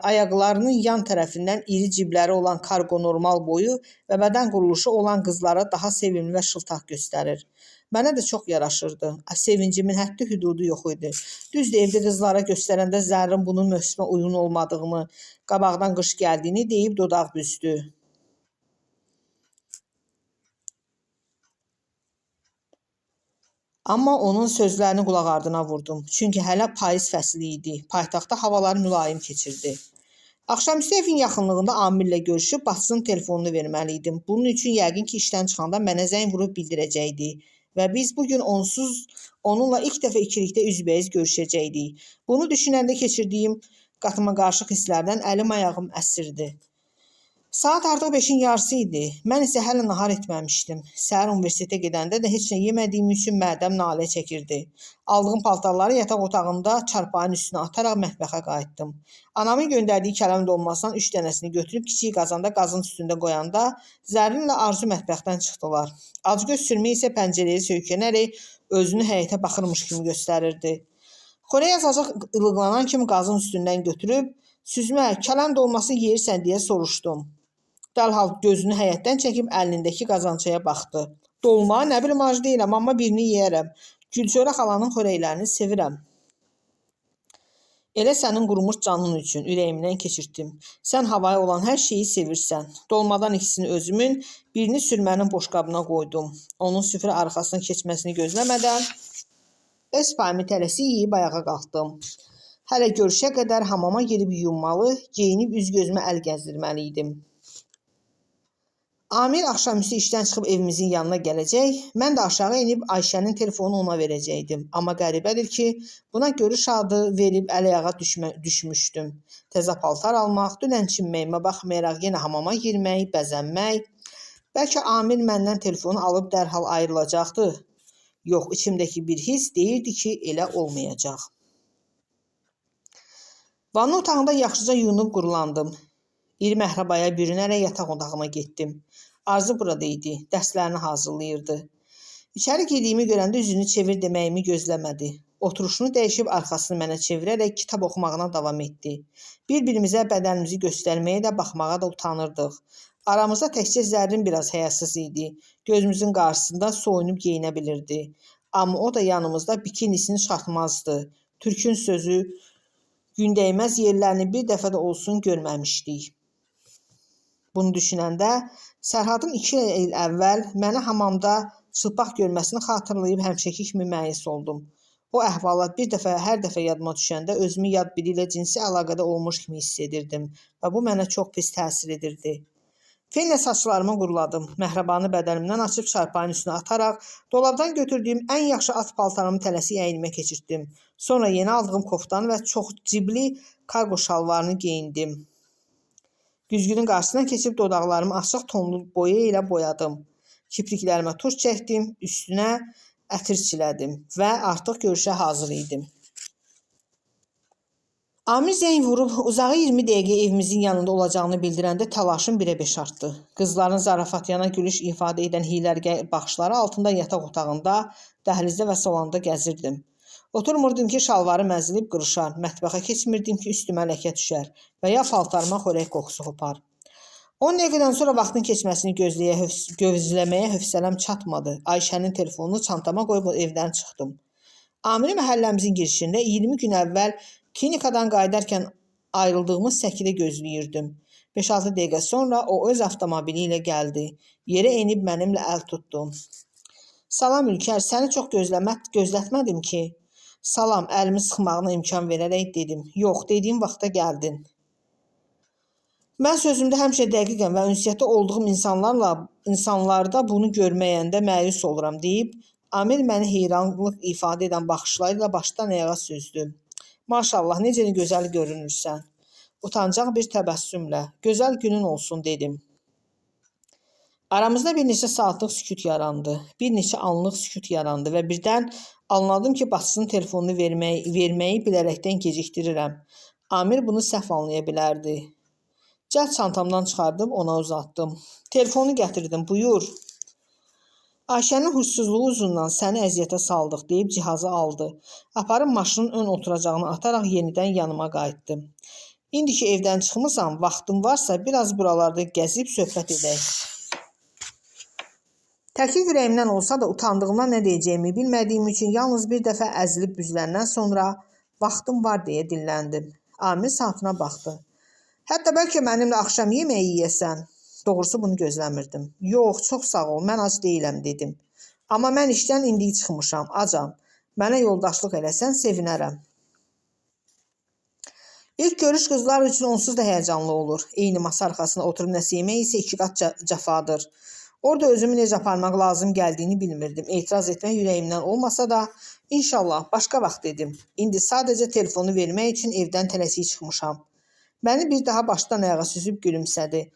S1: ayaqlarının yan tərəfindən iri cibləri olan kargo normal boyu və bədən quruluşu olan qızlara daha sevimli və şıltaq göstərir. Mənə də çox yaraşırdı. Sevincimin həddi hüdudu yox idi. Düzdür, evdə qızlara göstərəndə Zərrin bunun mövsümə uyğun olmadığını, qabaqdan qış gəldiyini deyib dodaq büzdü. Amma onun sözlərini qulaq ardına vurdum. Çünki hələ payız fəsli idi. Paytaxtda havalar mülayim keçirdi. Axşamüstü evin yaxınlığında Amillə görüşüb bacısının telefonunu verməli idim. Bunun üçün yəqin ki, işdən çıxanda mənə zəng vurub bildirəcəkdi. Və biz bugün onsuz onunla ilk dəfə ikilikdə üzbəüz görüşəcəkdik. Bunu düşünəndə keçirdiyim qatıma qarışıq hisslərdən əlim ayağım əsirdi. Saat artıq 5-in yarısı idi. Mən isə hələ nahar etməmişdim. Səhər universitetə gedəndə də heç nə yemədiyim üçün mədəm nalə çəkirdi. Aldığım paltarları yataq otağında çarpayının üstünə ataraq mətbəxə qayıtdım. Anamın göndərdiyi kələm dolmasından 3 dənəsini götürüb kiçik qazanda qazın üstündə qoyanda Zərrinlə Arzu mətbəxdən çıxdılar. Acgöz sürmə isə pəncərəyə söykənərək özünü həyətə baxırmış kimi göstərirdi. Xörək azacıq ılıqlanan kimi qazın üstündən götürüb, süzmə, kələm dolması yeyirsən deyə soruşdum. Dərhal gözünü həyətdən çəkib əlindəki qazançaya baxdı. Dolma, nə bilim ac deyiləm, amma birini yeyərəm. Gülçörə xalanın xörəklərini sevirəm. Elə sənin qurumuş canın üçün ürəyimdən keçirtdim. Sən havaya olan hər şeyi sevirsən. Dolmadan ikisini özümün, birini sürmənin boşqabına qoydum. Onun süfrə arxasına keçməsini gözləmədən öz payımı tələsik yeyib ayağa qalxdım. Hələ görüşə qədər hamama girib yuyunmalı, geyinib üz-gözümə əl gəzdirməli idim. Amil axşamüstü işdən çıxıb evimizin yanına gələcək, mən də aşağı enib Ayşənin telefonunu ona verəcəkdim. Amma qəribədir ki, buna görüş adı verib əl-ayağa düşmüşdüm. Təzə paltar almaq, dünən çinməyimə baxmayaraq yenə hamama girmək, bəzənmək. Bəlkə Amil məndən telefonu alıb dərhal ayrılacaqdı. Yox, içimdəki bir his deyirdi ki, elə olmayacaq. Vanna otağında yaxşıca yuyunub qurulandım. İri məhrabaya bürünərək yataq otağına getdim. Arzu burada idi, dərslərini hazırlayırdı. İçəri girdiyimi görəndə üzünü çevir deməyimi gözləmədi. Oturuşunu dəyişib arxasını mənə çevirərək kitab oxumağına davam etdi. Bir-birimizə bədənimizi göstərməyə də baxmağa da utanırdıq. Aramızda təkcə Zərrin biraz həyasız idi. Gözümüzün qarşısında soyunub geyinə bilirdi. Amma o da yanımızda bikinisini çıxartmazdı. Türkün sözü gündəyməz yerlərini bir dəfə də olsun görməmişdik. Bunu düşünəndə Sərhadın 2 il əvvəl məni hamamda çılpaq görməsini xatırlayıb həmişəki kimi məyus oldum. O əhvalat bir dəfə, hər dəfə yadıma düşəndə özümü yad biri ilə cinsi əlaqədə olmuş kimi hiss edirdim və bu mənə çox pis təsir edirdi. Fenlə saçlarımı quruladım. Məhrabanı bədənimdən açıb çarpayının üstünə ataraq dolabdan götürdüyüm ən yaxşı at paltarımı tələsik əynimə keçirtdim. Sonra yeni aldığım koftanı və çox cibli kargo şalvarını geyindim. Güzgünün qarşısına keçib dodaqlarımı açıq tonlu boya ilə boyadım. Kipriklərimə tuş çəkdim, üstünə ətir çilədim və artıq görüşə hazır idim. Amir zəng vurub uzağı 20 dəqiqə evimizin yanında olacağını bildirəndə təlaşım birə beş artdı. Qızların zarafatyana gülüş ifadə edən hiylərgər baxışları altında yataq otağında, dəhlizdə və salonda gəzirdim. Oturmurdum ki, şalvarım əzilib qırışar, mətbəxə keçmirdim ki, üstümə ləkə düşər və ya paltarıma xörək qoxusu hopar. 10 dəqiqədən sonra vaxtın keçməsini gözləməyə hövsələm çatmadı. Ayşənin telefonunu çantama qoyub evdən çıxdım. Amiri məhəlləmizin girişində 20 gün əvvəl klinikadan qayıdarkən ayrıldığımız səkidə gözləyirdim. 5-6 dəqiqə sonra o öz avtomobili ilə gəldi. Yerə enib mənimlə əl tutdu. Salam Ülker, səni çox gözlətmədim ki. Salam, əlimi sıxmağına imkan verərək dedim. Yox, dediyim vaxtda gəldin. Mən sözümdə həmişə dəqiqəm və ünsiyyətdə olduğum insanlarda bunu görməyəndə məyus oluram deyib, Amir məni heyranlıq ifadə edən baxışları ilə başdan ayağa süzdü. Maşallah, necə də gözəl görünürsən. Utancaq bir təbəssümlə, gözəl günün olsun dedim. Aramızda bir neçə saatlıq sükut yarandı. Bir neçə anlıq sükut yarandı və birdən anladım ki, bacısının telefonunu verməyi bilərəkdən gecikdirirəm. Amir bunu səhv anlaya bilərdi. Cəld çantamdan çıxardım, ona uzatdım. Telefonu gətirdim, buyur. Ayşənin huşsuzluğu uzundan səni əziyyətə saldıq deyib cihazı aldı. Aparıb maşının ön oturacağını ataraq yenidən yanıma qayıtdı. İndi ki evdən çıxmısan, vaxtın varsa biraz buralarda gəzib söhbət edək. Təki ürəyimdən olsa da utandığımdan nə deyəcəyimi bilmədiyim üçün yalnız bir dəfə əzilib büzüləndən sonra vaxtım var deyə dilləndim. Amir saatına baxdı. Hətta bəlkə mənimlə axşam yeməyi yeyəsən. Doğrusu bunu gözləmirdim. Yox, çox sağ ol, mən ac deyiləm dedim. Amma mən işdən indi çıxmışam, acam. Mənə yoldaşlıq eləsən sevinərəm. İlk görüş qızlar üçün onsuz da həyəcanlı olur. Eyni masa arxasında oturub nəsə yemək isə iki qat cəfadır. Orada özümü necə aparmaq lazım gəldiyini bilmirdim. Etiraz etmək ürəyimdən olmasa da, inşallah başqa vaxt dedim. İndi sadəcə telefonu vermək üçün evdən tələsik çıxmışam. Məni bir daha başdan ayağa süzüb gülümsədi.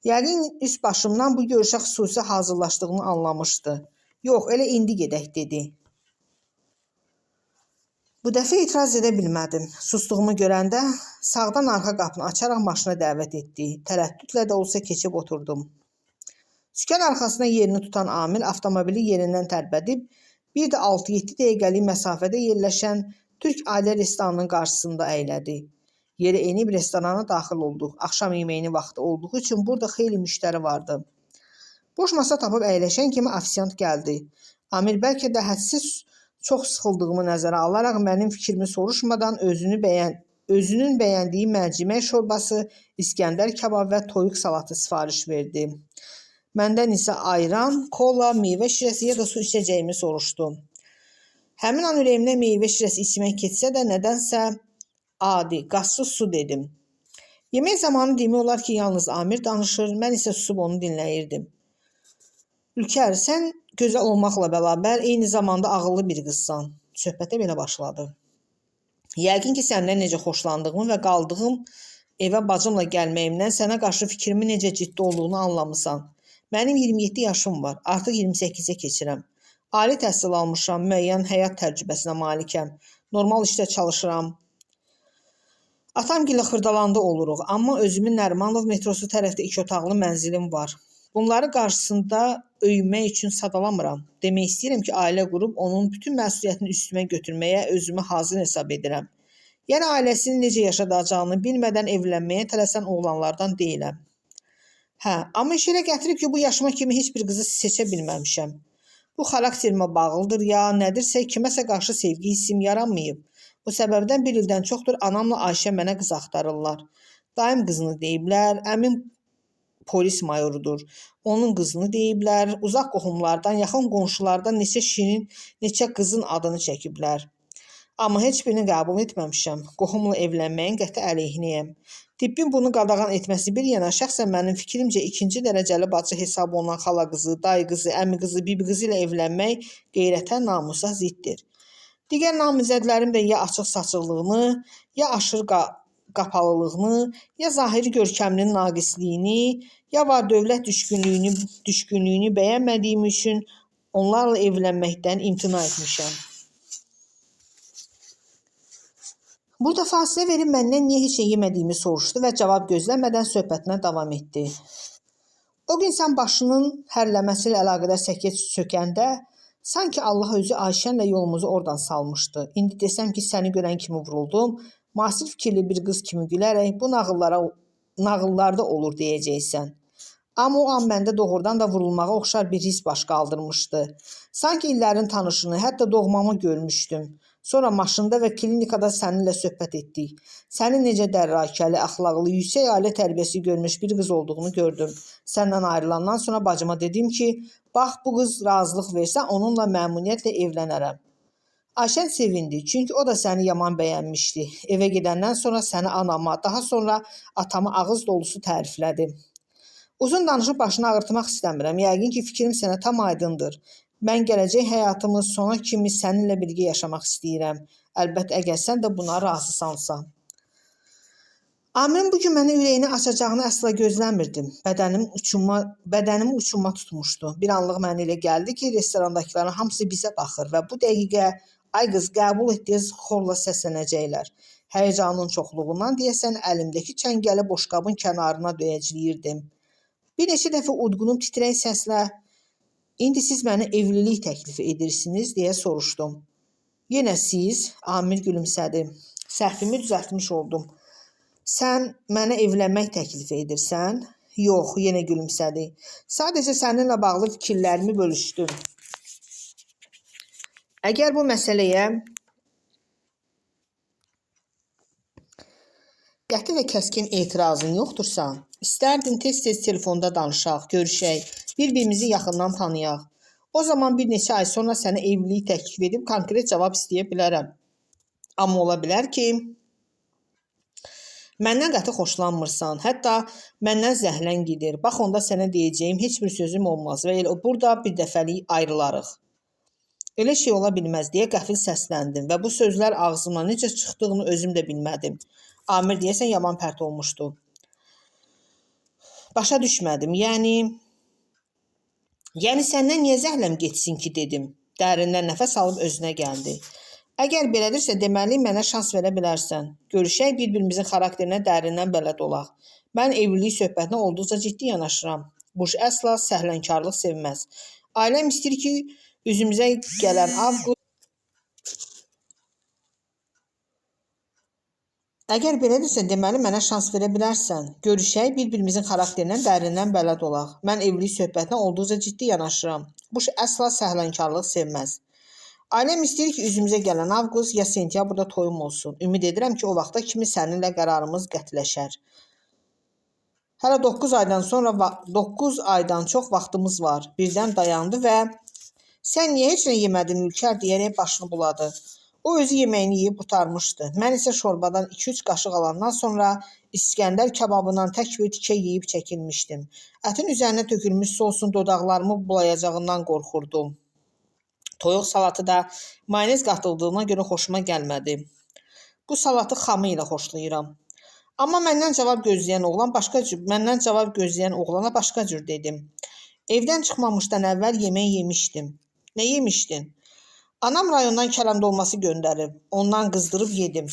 S1: Yəqin üst başımdan bu görüşə xüsusi hazırlaşdığını anlamışdı. Yox, elə indi gedək dedi. Bu dəfə etiraz edə bilmədim. Sustuğumu görəndə sağdan arxa qapını açaraq maşına dəvət etdi. Tərəddüdlə də olsa keçib oturdum. Sükan arxasına yerini tutan Amil avtomobili yerindən tərpədib, bir də 6-7 dəqiqəlik məsafədə yerləşən Türk Ailə restoranının qarşısında əylədi. Yerə enib restorana daxil olduq. Axşam yeməyinin vaxtı olduğu üçün burada xeyli müştəri vardı. Boş masa tapıb əyləşən kimi ofisiant gəldi. Amir bəlkə də hədsiz çox sıxıldığımı nəzərə alaraq mənim fikrimi soruşmadan özünün bəyəndiyi mərcimək şorbası, İskəndər kabab və toyuq salatı sifariş verdi. Məndən isə ayran, kola, meyvə şirəsi ya da su içəcəyimi soruşdu. Həmin an ürəyimdə meyvə şirəsi içmək keçsə də nədənsə adi, qazsız su dedim. Yemək zamanı demək olar ki, yalnız Amir danışır, mən isə susub onu dinləyirdim. Ülker, sən gözəl olmaqla bərabər eyni zamanda ağıllı bir qızsan. Söhbətə belə başladı. Yəqin ki, səndən necə xoşlandığımı və qaldığım evə bacımla gəlməyimdən sənə qarşı fikrimin necə ciddi olduğunu anlamısan. Mənim 27 yaşım var, artıq 28-ə keçirəm. Ali təhsil almışam, müəyyən həyat təcrübəsinə malikəm. Normal işdə çalışıram. Atamgillə Xırdalanda oluruq, amma özümün Nərimanov metrosu tərəfdə 2 otaqlı mənzilim var. Bunları qarşısında öyünmək üçün sadalamıram. Demək istəyirəm ki, ailə qurub onun bütün məsuliyyətini üstümə götürməyə özümü hazır hesab edirəm. Yəni ailəsini necə yaşadacağını bilmədən evlənməyə tələsən oğlanlardan deyiləm. Hə, amma iş elə gətirib ki, bu yaşıma kimi heç bir qızı seçə bilməmişəm. Bu xarakterimə bağlıdır ya nədirsə kiməsə qarşı sevgi hissim yaranmayıb. Bu səbəbdən bir ildən çoxdur anamla Ayşə mənə qız axtarırlar. Dayım qızını deyiblər, əmim polis mayorudur. Onun qızını deyiblər, uzaq qohumlardan, yaxın qonşulardan neçə şirin, neçə qızın adını çəkiblər. Amma heç birini qəbul etməmişəm. Qohumla evlənməyin qəti əleyhinəyəm. Tibbin bunu qadağan etməsi bir yana, şəxsən mənim fikrimcə ikinci dərəcəli bacı hesab olunan xala qızı, dayı qızı, əmi qızı, bibi qızı ilə evlənmək qeyrətə, namusa ziddir. Digər namizədlərim də ya açıq-saçıqlığını, ya aşırı qapalılığını, ya zahiri görkəminin naqisliyini, ya var-dövlət düşkünlüyünü bəyənmədiyim üçün onlarla evlənməkdən imtina etmişəm. Burada fasilə verib məndən niyə heç nə yemədiyimi soruşdu və cavab gözləmədən söhbətinə davam etdi. O gün sən başının hərləməsi ilə əlaqədar səkiyə sökəndə sanki Allah özü Ayşənlə yolumuzu oradan salmışdı. İndi desəm ki, səni görən kimi vuruldum, müasir fikirli bir qız kimi gülərək bu nağıllarda olur deyəcəksən. Amma o an məndə doğrudan da vurulmağa oxşar bir his baş qaldırmışdı. Sanki illərin tanışını, hətta doğmamı görmüşdüm. Sonra maşında və klinikada səninlə söhbət etdik. Sənin necə dərrakəli, əxlaqlı, yüksək ailə tərbiyəsi görmüş bir qız olduğunu gördüm. Səndən ayrılandan sonra bacıma dedim ki, bax bu qız razılıq versə onunla məmnuniyyətlə evlənərəm. Ayşən sevindi, çünki o da səni yaman bəyənmişdi. Evə gedəndən sonra səni anama, daha sonra atama ağız dolusu təriflədi. Uzun danışıb başını ağırtmaq istəmirəm. Yəqin ki, fikrim sənə tam aydındır. Mən gələcək həyatımı sona kimi səninlə birgə yaşamaq istəyirəm. Əlbəttə, əgər sən də buna razısansa. Amirin bu gün mənə ürəyini açacağını əsla gözləmirdim. Bədənimi uçunma tutmuşdu. Bir anlıq mənə elə gəldi ki, restorandakıların hamısı bizə baxır və bu dəqiqə ay qız qəbul et deyə xorla səslənəcəklər. Həyəcanın çoxluğundan deyəsən əlimdəki çəngəli boşqabın kənarına döyəcləyirdim. Bir neçə dəfə udqunub titrək səslə İndi siz mənə evlilik təklifi edirsiniz deyə soruşdum. Yenə siz, Amir gülümsədi. Səhvimi düzəltmiş oldum. Sən mənə evlənmək təklifi edirsən? Yox, yenə gülümsədi. Sadəcə səninlə bağlı fikirlərimi bölüşdüm. Əgər bu məsələyə qəti və kəskin etirazın yoxdursa, istərdim tez-tez telefonda danışaq, görüşək, bir-birimizi yaxından tanıyaq. O zaman bir neçə ay sonra sənə evlilik təklif edib konkret cavab istəyə bilərəm. Amma ola bilər ki, məndən qəti xoşlanmırsan, hətta məndən zəhlən gedir. Bax, onda sənə deyəcəyim heç bir sözüm olmaz və elə burada bir dəfəlik ayrılarıq. Elə şey ola bilməz deyə qəfil səsləndim və bu sözlər ağzımdan necə çıxdığını özüm də bilmədim. Amir deyəsən yaman pərt olmuşdu. Başa düşmədim. Yəni səndən niyə zəhləm getsin ki, dedim. Dərindən nəfəs alıb özünə gəldi. Əgər belədirsə, deməli mənə şans verə bilərsən. Görüşək, bir-birimizin xarakterinə dərindən bələd olaq. Mən evlilik söhbətinə olduqca ciddi yanaşıram. Bu iş əsla səhlənkarlıq sevməz. Ailəm istəyir ki, üzümüzə gələn avqust. Əgər belədirsə, deməli mənə şans verə bilərsən. Görüşək, bir-birimizin xarakterinə dərindən bələd olaq. Mən evlilik söhbətinə olduqca ciddi yanaşıram. Bu iş əsla səhlənkarlıq sevməz. Ailəm istəyir ki, üzümüzə gələn avqust ya sentyabrda toyum olsun. Ümid edirəm ki, o vaxta kimi səninlə qərarımız qətiləşər. Hələ 9 aydan çox vaxtımız var. Birdən dayandı və sən niyə heç nə yemədin Ülker deyərək başını buladı. O özü yeməyini yeyib qurtarmışdı. Mən isə şorbadan 2-3 qaşıq alandan sonra İskəndər kababından tək bir tikə yeyib çəkilmişdim. Ətin üzərinə tökülmüş sosun dodaqlarımı bulayacağından qorxurdum. Toyuq salatı da mayonez qatıldığına görə xoşuma gəlmədi. Bu salatı xamı ilə xoşlayıram. Amma məndən cavab gözləyən oğlana başqa cür dedim. Evdən çıxmamışdan əvvəl yemək yemişdim. Nə yemişdin? Anam rayondan kələm dolması göndərib. Ondan qızdırıb yedim.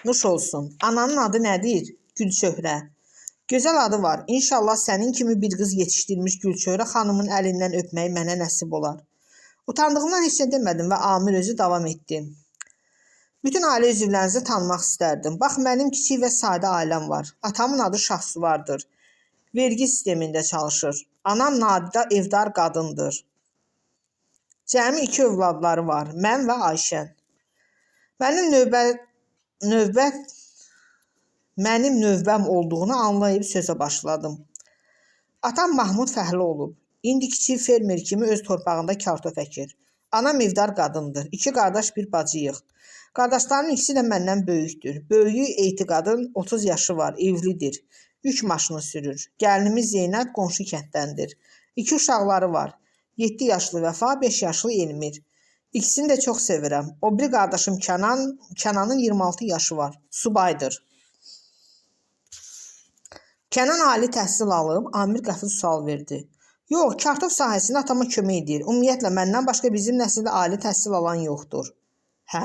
S1: Nuş olsun. Ananın adı nədir? Gülçöhrə. Gözəl adı var. İnşallah sənin kimi bir qız yetişdirmiş Gülçöhrə xanımın əlindən öpmək mənə nəsib olar. Utandığımdan heç nə demədim və Amir özü davam etdi. Bütün ailə üzvlərinizi tanımaq istərdim. Bax, mənim kiçik və sadə ailəm var. Atamın adı Şahsuvardır. Vergi sistemində çalışır. Anam nadidə evdar qadındır. Cəmi 2 övladları var, mən və Ayşən. Mənim növbəm olduğunu anlayıb sözə başladım. Atam Mahmud fəhlə olub. İndi kiçik fermer kimi öz torpağında kartof əkir. Anam evdar qadındır. 2 qardaş, bir bacıyıq. Qardaşlarımın ikisi də məndən böyükdür. Böyüyü Etiqadın 30 yaşı var, evlidir. Yük maşını sürür. Gəlinimiz Zeynəb qonşu kənddəndir. 2 uşaqları var. 7 yaşlı Vəfa, 5 yaşlı Elmir. İkisini də çox sevirəm. O biri qardaşım Kənan, Kənanın 26 yaşı var. Subaydır. Kənan ali təhsil alıb, Amir qəfil sual verdi. Yox, kartof sahəsində atama kömək edir. Ümumiyyətlə, məndən başqa bizim nəsildə ali təhsil alan yoxdur. Hə?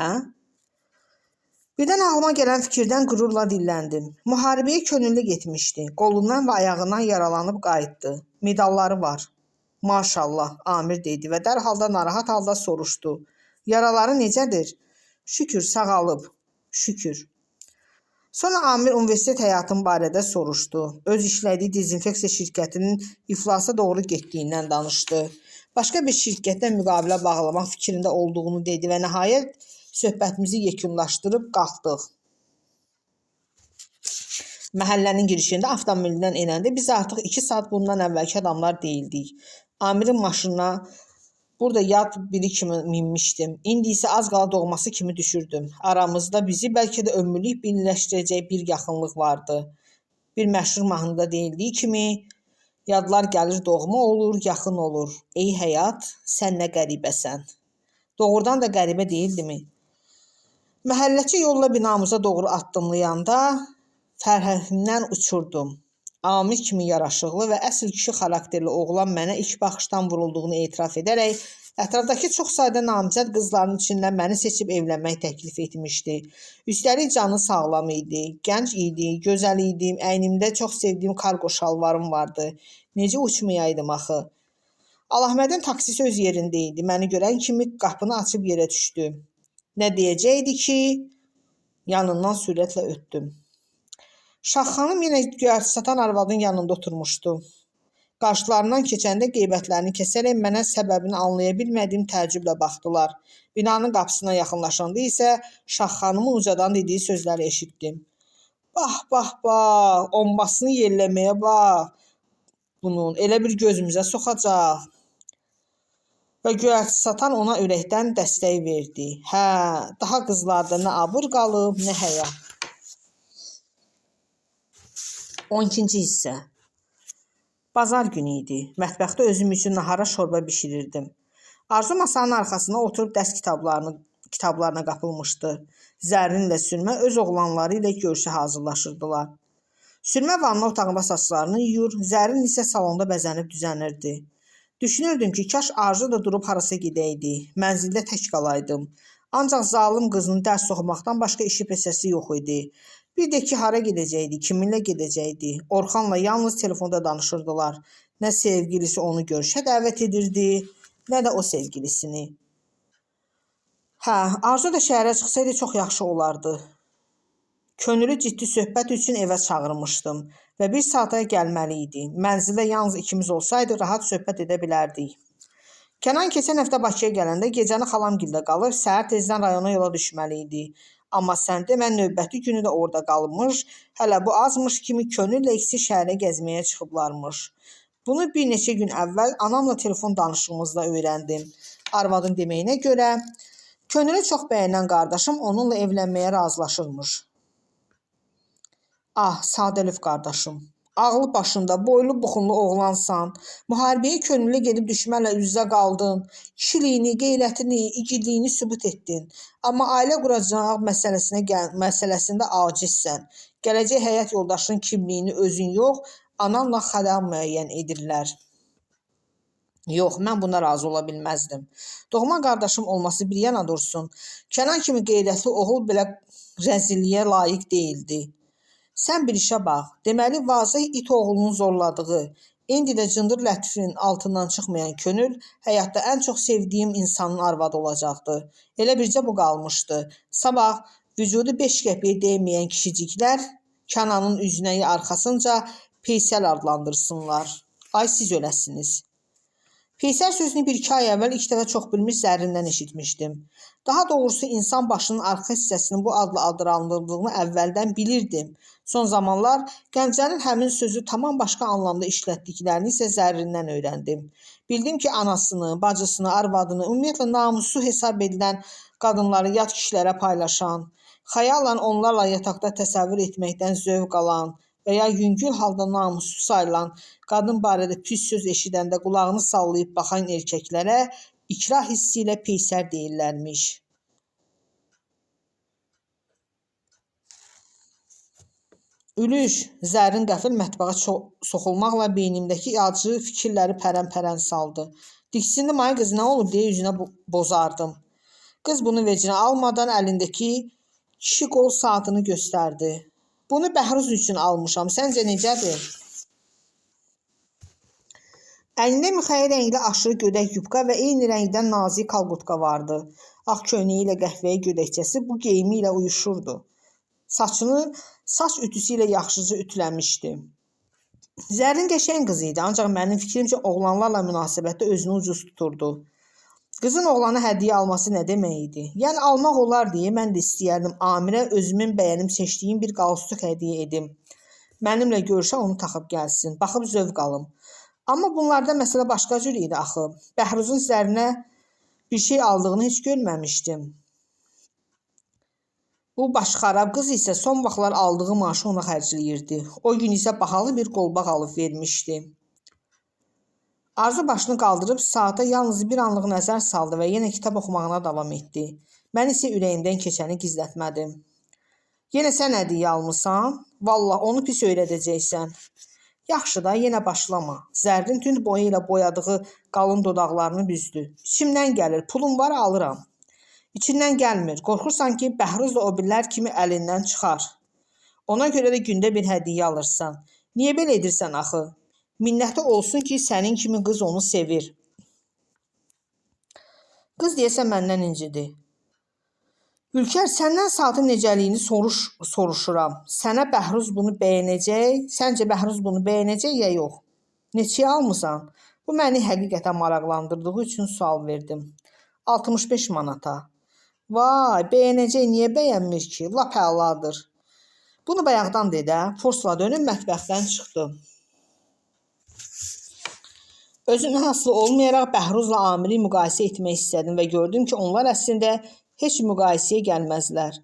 S1: Birdən ağlıma gələn fikirdən qürurla dilləndim. Müharibəyə könüllü getmişdi. Qolundan və ayağından yaralanıb qayıtdı. Medalları var. Maşallah, Amir dedi və dərhal da narahat halda soruşdu. Yaraları necədir? Şükür, sağalıb. Şükür. Sonra Amir universitet həyatım barədə soruşdu. Öz işlədiyi dezinfeksiya şirkətinin iflasa doğru getdiyindən danışdı. Başqa bir şirkətlə müqavilə bağlamaq fikrində olduğunu dedi və nəhayət söhbətimizi yekunlaşdırıb qalxdıq. Məhəllənin girişində avtomobildən enəndə biz artıq 2 saat bundan əvvəlki adamlar deyildik. Amirin maşınına burada yad biri kimi minmişdim. İndi isə az qala doğması kimi düşürdüm. Aramızda bizi bəlkə də ömürlük birləşdirəcək bir yaxınlıq vardı. Bir məşhur mahnıda deyildiyi kimi, yadlar gəlir doğma olur, yaxın olur. Ey həyat, sən nə qəribəsən. Doğrudan da qəribə deyildimi? Məhəlləçi yolla binamıza doğru addımlayanda fərhimdən uçurdum. Amir kimi yaraşıqlı və əsl kişi xarakterli oğlan mənə ilk baxışdan vurulduğunu etiraf edərək ətrafdakı çox sayda namizəd qızların içindən məni seçib evlənmək təklif etmişdi. Üstəlik canı sağlam idi, gənc idi, gözəl idim, əynimdə çox sevdiyim kargo şalvarım vardı. Necə uçmayaydım axı? Alahmədin taksisi öz yerində idi. Məni görən kimi qapını açıb yerə düşdü. Nə deyəcəkdi ki, yanından sürətlə ötdüm. Şah xanım yenə göyərti satan arvadın yanında oturmuşdu. Qarşılarından keçəndə qeybətlərini kəsərək mənə səbəbini anlaya bilmədiyim təəccüblə baxdılar. Binanın qapısına yaxınlaşanda isə Şah xanımın ucadan dediyi sözləri eşitdim. Bax, bax, bax, ombasını yerləməyə bax. Bunun elə bir gözümüzə soxacaq. Və göyərti satan ona ürəkdən dəstək verdi. Hə, daha qızlarda nə abır qalıb, nə həya. 12-ci hissə. Bazar günü idi. Mətbəxdə özüm üçün nahara şorba bişirirdim. Arzu masanın arxasına oturub dərs kitablarına qapılmışdı. Zərrinlə Sürmə öz oğlanları ilə görüşə hazırlaşırdılar. Sürmə vanna otağında saçlarını yuyur, Zərrin isə salonda bəzənib düzənirdi. Düşünürdüm ki, kaş Arzu da durub harasa gedəydi, mənzildə tək qalaydım. Ancaq zalım qızının dərs oxumaqdan başqa işi peşəsi yox idi. Bir də ki, hara gedəcəkdi, kiminlə gedəcəkdi? Orxanla yalnız telefonda danışırdılar. Nə sevgilisi onu görüşə dəvət edirdi, nə də o sevgilisini. Hə, Arzu da şəhərə çıxsaydı çox yaxşı olardı. Könülü ciddi söhbət üçün evə çağırmışdım və bir saata gəlməli idi. Mənzildə yalnız ikimiz olsaydı rahat söhbət edə bilərdik. Kənan keçən həftə Bakıya gələndə gecəni xalamgildə qalıb səhər tezdən rayona yola düşməli idi. Amma sən demə növbəti günü də orada qalmış, hələ bu azmış kimi könüllə ikisi şəhərə gəzməyə çıxıblarmış. Bunu bir neçə gün əvvəl anamla telefon danışığımızda öyrəndim. Arvadın deməyinə görə könülü çox bəyənən qardaşım onunla evlənməyə razılaşırmış. Ah, sadəlöv qardaşım, ağlı başında, boylu buxunlu oğlansan, müharibəyə könüllü gedib düşmənlə üz-üzə qaldın, kişiliyini, qeyrətini, igidliyini sübut etdin. Amma ailə quracaq məsələsində acizsən. Gələcək həyat yoldaşının kimliyini özün yox, ananla xalan müəyyən edirlər. Yox, mən buna razı ola bilməzdim. Doğma qardaşım olması bir yana dursun, Kənan kimi qeyrətli oğul belə rəzilliyə layiq deyildi. Sən bir işə bax. Deməli, vazeh it oğlunun zorladığı, indi də cındır Lətifin altından çıxmayan könül həyatda ən çox sevdiyim insanın arvadı olacaqdı. Elə bircə bu qalmışdı. Sabah vücudu 5 qəpiyə dəyməyən kişiciklər Kənanın üzünə ya arxasınca peysəl adlandırsınlar. Ay siz öləsiniz. Peysər sözünü bir-iki ay əvvəl ilk dəfə çox bilmiş Zərrindən eşitmişdim. Daha doğrusu insan başının arxa hissəsinin bu adla adlandırıldığını əvvəldən bilirdim. Son zamanlar Gəncənin həmin sözü tamam başqa anlamda işlətdiklərini isə Zərrindən öyrəndim. Bildim ki, anasını, bacısını, arvadını, ümumiyyətlə namusu hesab edilən qadınları yad kişilərə paylaşan, xəyalən onlarla yataqda təsəvvür etməkdən zövq alan və ya yüngül halda namussuz sayılan qadın barədə pis söz eşidəndə qulağını sallayıb baxan erkəklərə ikrah hissi ilə peysər deyirlərmiş. Ülüş, Zərrin qəfil mətbəxə soxulmaqla beynimdəki acı fikirləri pərən-pərən saldı. Diksindim, ay qız, nə olub deyə üzünə bozardım. Qız bunu vecinə almadan əlindəki Kişi qol saatını göstərdi. Bunu Bəhruz üçün almışam. Səncə necədir? Əynində mixəyi rəngli aşırı gödək yubka və eyni rəngdən nazik kalqutka vardı. Ağ köynəyi ilə qəhvəyi gödəkçəsi bu geyimi ilə uyuşurdu. Saçını saç ütüsü ilə yaxşıca ütüləmişdi. Zərrin qəşəng qız idi, ancaq mənim fikrimcə oğlanlarla münasibətdə özünü ucuz tuturdu. Qızın oğlana hədiyyə alması nə demək idi? Yəni almaq olar deyə mən də istəyərdim Amirə özümün bəyənib seçdiyim bir qalstuk hədiyyə edim. Mənimlə görüşə onu taxıb gəlsin, baxıb zövq alım. Amma bunlarda məsələ başqa cür idi axı. Bəhruzun Zərrinə bir şey aldığını heç görməmişdim. Bu başxarab qız isə son vaxtlar aldığı maaşı ona xərcləyirdi. O gün isə bahalı bir qolbaq alıb vermişdi. Arzu başını qaldırıb saata yalnız bir anlıq nəzər saldı və yenə kitab oxumağına davam etdi. Mən isə ürəyimdən keçəni gizlətmədim. Yenə sən hədiyyə almısan? Vallah onu pis öyrədəcəksən. Yaxşı da, yenə başlama. Zərrin tünd boya ilə boyadığı qalın dodaqlarını büzdü. İçimdən gəlir, pulum var, alıram. İçindən gəlmir. Qorxursan ki, Bəhruz da o birilər kimi əlindən çıxar. Ona görə də gündə bir hədiyyə alırsan. Niyə belə edirsən axı? Minnəti olsun ki, sənin kimi qız onu sevir. Qız deyəsən məndən incidi. Ülker, səndən saatın necəliyini soruşuram. Sənə Bəhruz bunu bəyənəcək? Səncə Bəhruz bunu bəyənəcək ya yox? Neçəyə almısan? Bu məni həqiqətən maraqlandırdığı üçün sual verdim. 65 manata. Vay, bəyənəcək, niyə bəyənmir ki? Lap əladır. Bunu bayaqdan dedi, forsla dönüb mətbəxdən çıxdı. Özümdən asılı olmayaraq Bəhruzla Amiri müqayisə etmək istədim və gördüm ki, onlar əslində heç müqayisəyə gəlməzlər.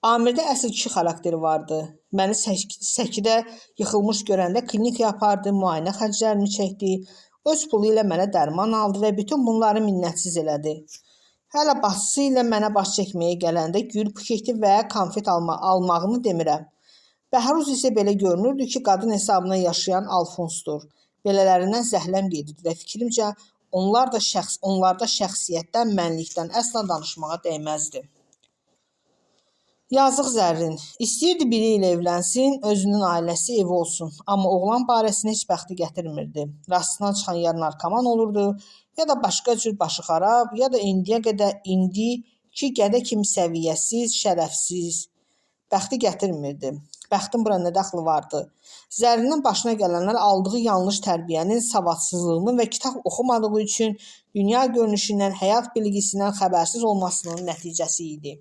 S1: Amirdə əsl kişi xarakteri vardı. Məni səkidə yıxılmış görəndə klinikaya apardı, müayinə xərclərimi çəkdi, öz pulu ilə mənə dərman aldı və bütün bunları minnətsiz elədi. Hələ bacısı ilə mənə baş çəkməyə gələndə gül buketi və konfet almağını demirəm. Bəhruz isə belə görünürdü ki, qadın hesabına yaşayan Alfonsdur. Belələrindən zəhləm gedirdi və fikrimcə onlarda şəxsiyyətdən, mənlikdən əsla danışmağa dəyməzdi. Yazıq Zərrin. İstəyirdi biri ilə evlənsin, özünün ailəsi, evi olsun. Amma oğlan barəsində heç bəxti gətirmirdi. Rastına çıxan ya narkoman olurdu, ya da başqa cür başı xarab, ya da indiki qədə kimi səviyyəsiz, şərəfsiz. Bəxti gətirmirdi. Bəxtin bura nə dəxli vardı? Zərrinin başına gələnlər aldığı yanlış tərbiyənin, savadsızlığının və kitab oxumadığı üçün dünya görünüşündən, həyat bilgisindən xəbərsiz olmasının nəticəsi idi.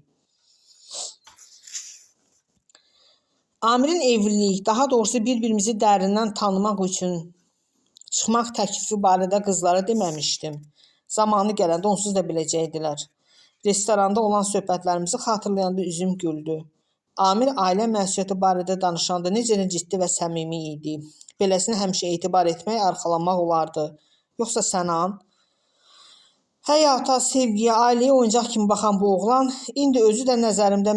S1: Amirin evlilik, daha doğrusu bir-birimizi dərindən tanımaq üçün çıxmaq təklifi barədə qızlara deməmişdim. Zamanı gələndə onsuz da biləcəkdilər. Restoranda olan söhbətlərimizi xatırlayanda üzüm güldü. Amir ailə məsuliyyəti barədə danışanda necə də ciddi və səmimi idi. Beləsinə həmişə etibar etmək, arxalanmaq olardı. Yoxsa Sənan? Həyata, sevgiyə, ailəyə oyuncaq kimi baxan bu oğlan indi özü də nəzərimdə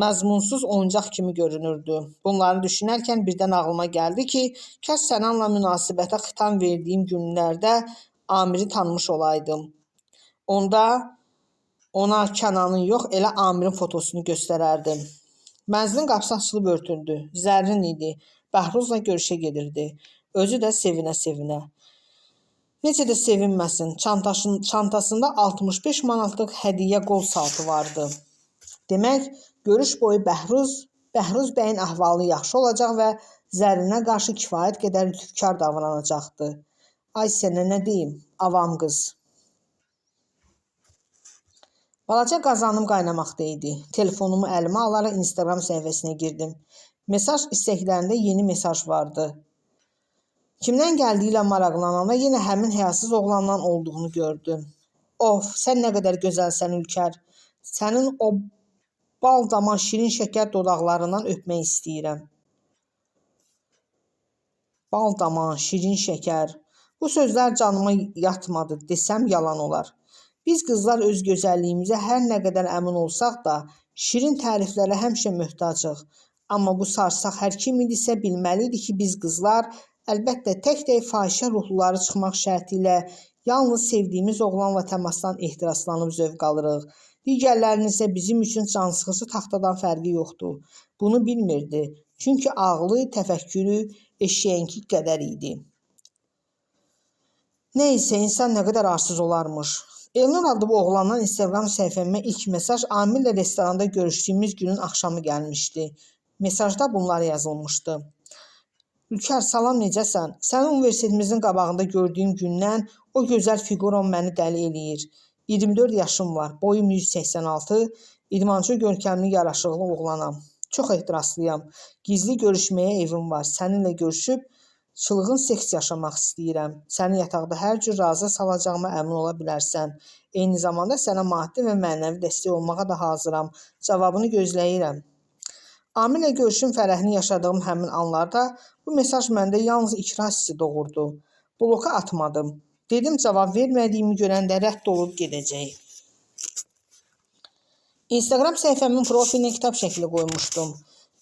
S1: məzmunsuz oyuncaq kimi görünürdü. Bunları düşünərkən birdən ağlıma gəldi ki, kaş Sənanla münasibətə xitam verdiyim günlərdə Amiri tanımış olaydım. Onda ona Kənanın yox, elə Amirin fotosunu göstərərdim. Mənzilin qapısı açılıb örtündü. Zərrin idi. Bəhruzla görüşə gedirdi. Özü də sevinə-sevinə. Necə də sevinməsin, çantasında 65 manatlıq hədiyyə qol saatı vardı. Demək, görüş boyu Bəhruz bəyin əhvalı yaxşı olacaq və Zərrinə qarşı kifayət qədər lütfkar davranacaqdı. Ay sənə nə deyim, avam qız. Balaca qazanım qaynamaqda idi. Telefonumu əlimə alaraq Instagram səhifəsinə girdim. Mesaj istəklərində yeni mesaj vardı. Kimdən gəldiyi ilə maraqlananda yenə həmin həyasız oğlandan olduğunu gördüm. Of, sən nə qədər gözəlsən Ülker. Sənin o bal daman şirin şəkər dodaqlarından öpmək istəyirəm. Bal daman, şirin şəkər. Bu sözlər canıma yatmadı desəm yalan olar. Biz qızlar öz gözəlliyimizə hər nə qədər əmin olsaq da, şirin təriflərə həmişə möhtacıq. Amma bu sarsaq hər kim idisə bilməli idi ki, biz qızlar əlbəttə tək-tək fahişə ruhluları çıxmaq şərti ilə yalnız sevdiyimiz oğlanla təmasdan ehtiraslanıb zövq alırıq. Digərlərinin isə bizim üçün cansıxıcı taxtadan fərqi yoxdur. Bunu bilmirdi. Çünki ağlı, təfəkkürü eşşəyinki qədər idi. Nə isə insan nə qədər arsız olarmış. Elnur adlı bu oğlandan Instagram səhifəmə ilk mesaj Amillə restoranda görüşdüyümüz günün axşamı gəlmişdi. Mesajda bunlar yazılmışdı. Ülker, salam, necəsən? Səni universitetimizin qabağında gördüyüm gündən o gözəl fiquram məni dəli eləyir. 24 yaşım var, boyum 186, idmançı görkəmli yaraşıqlı oğlanam. Çox ehtiraslıyam. Gizli görüşməyə evim var. Səninlə görüşüb çılğın seks yaşamaq istəyirəm. Səni yataqda hər cür razı salacağıma əmin ola bilərsən. Eyni zamanda sənə maddi və mənəvi dəstək olmağa da hazıram. Cavabını gözləyirəm. Amillə görüşün fərəhini yaşadığım həmin anlarda bu mesaj məndə yalnız ikrah hissi doğurdu. Bloka atmadım. Dedim cavab vermədiyimi görəndə rədd olub gedəcək. Instagram səhifəmin profilinə kitab şəkli qoymuşdum.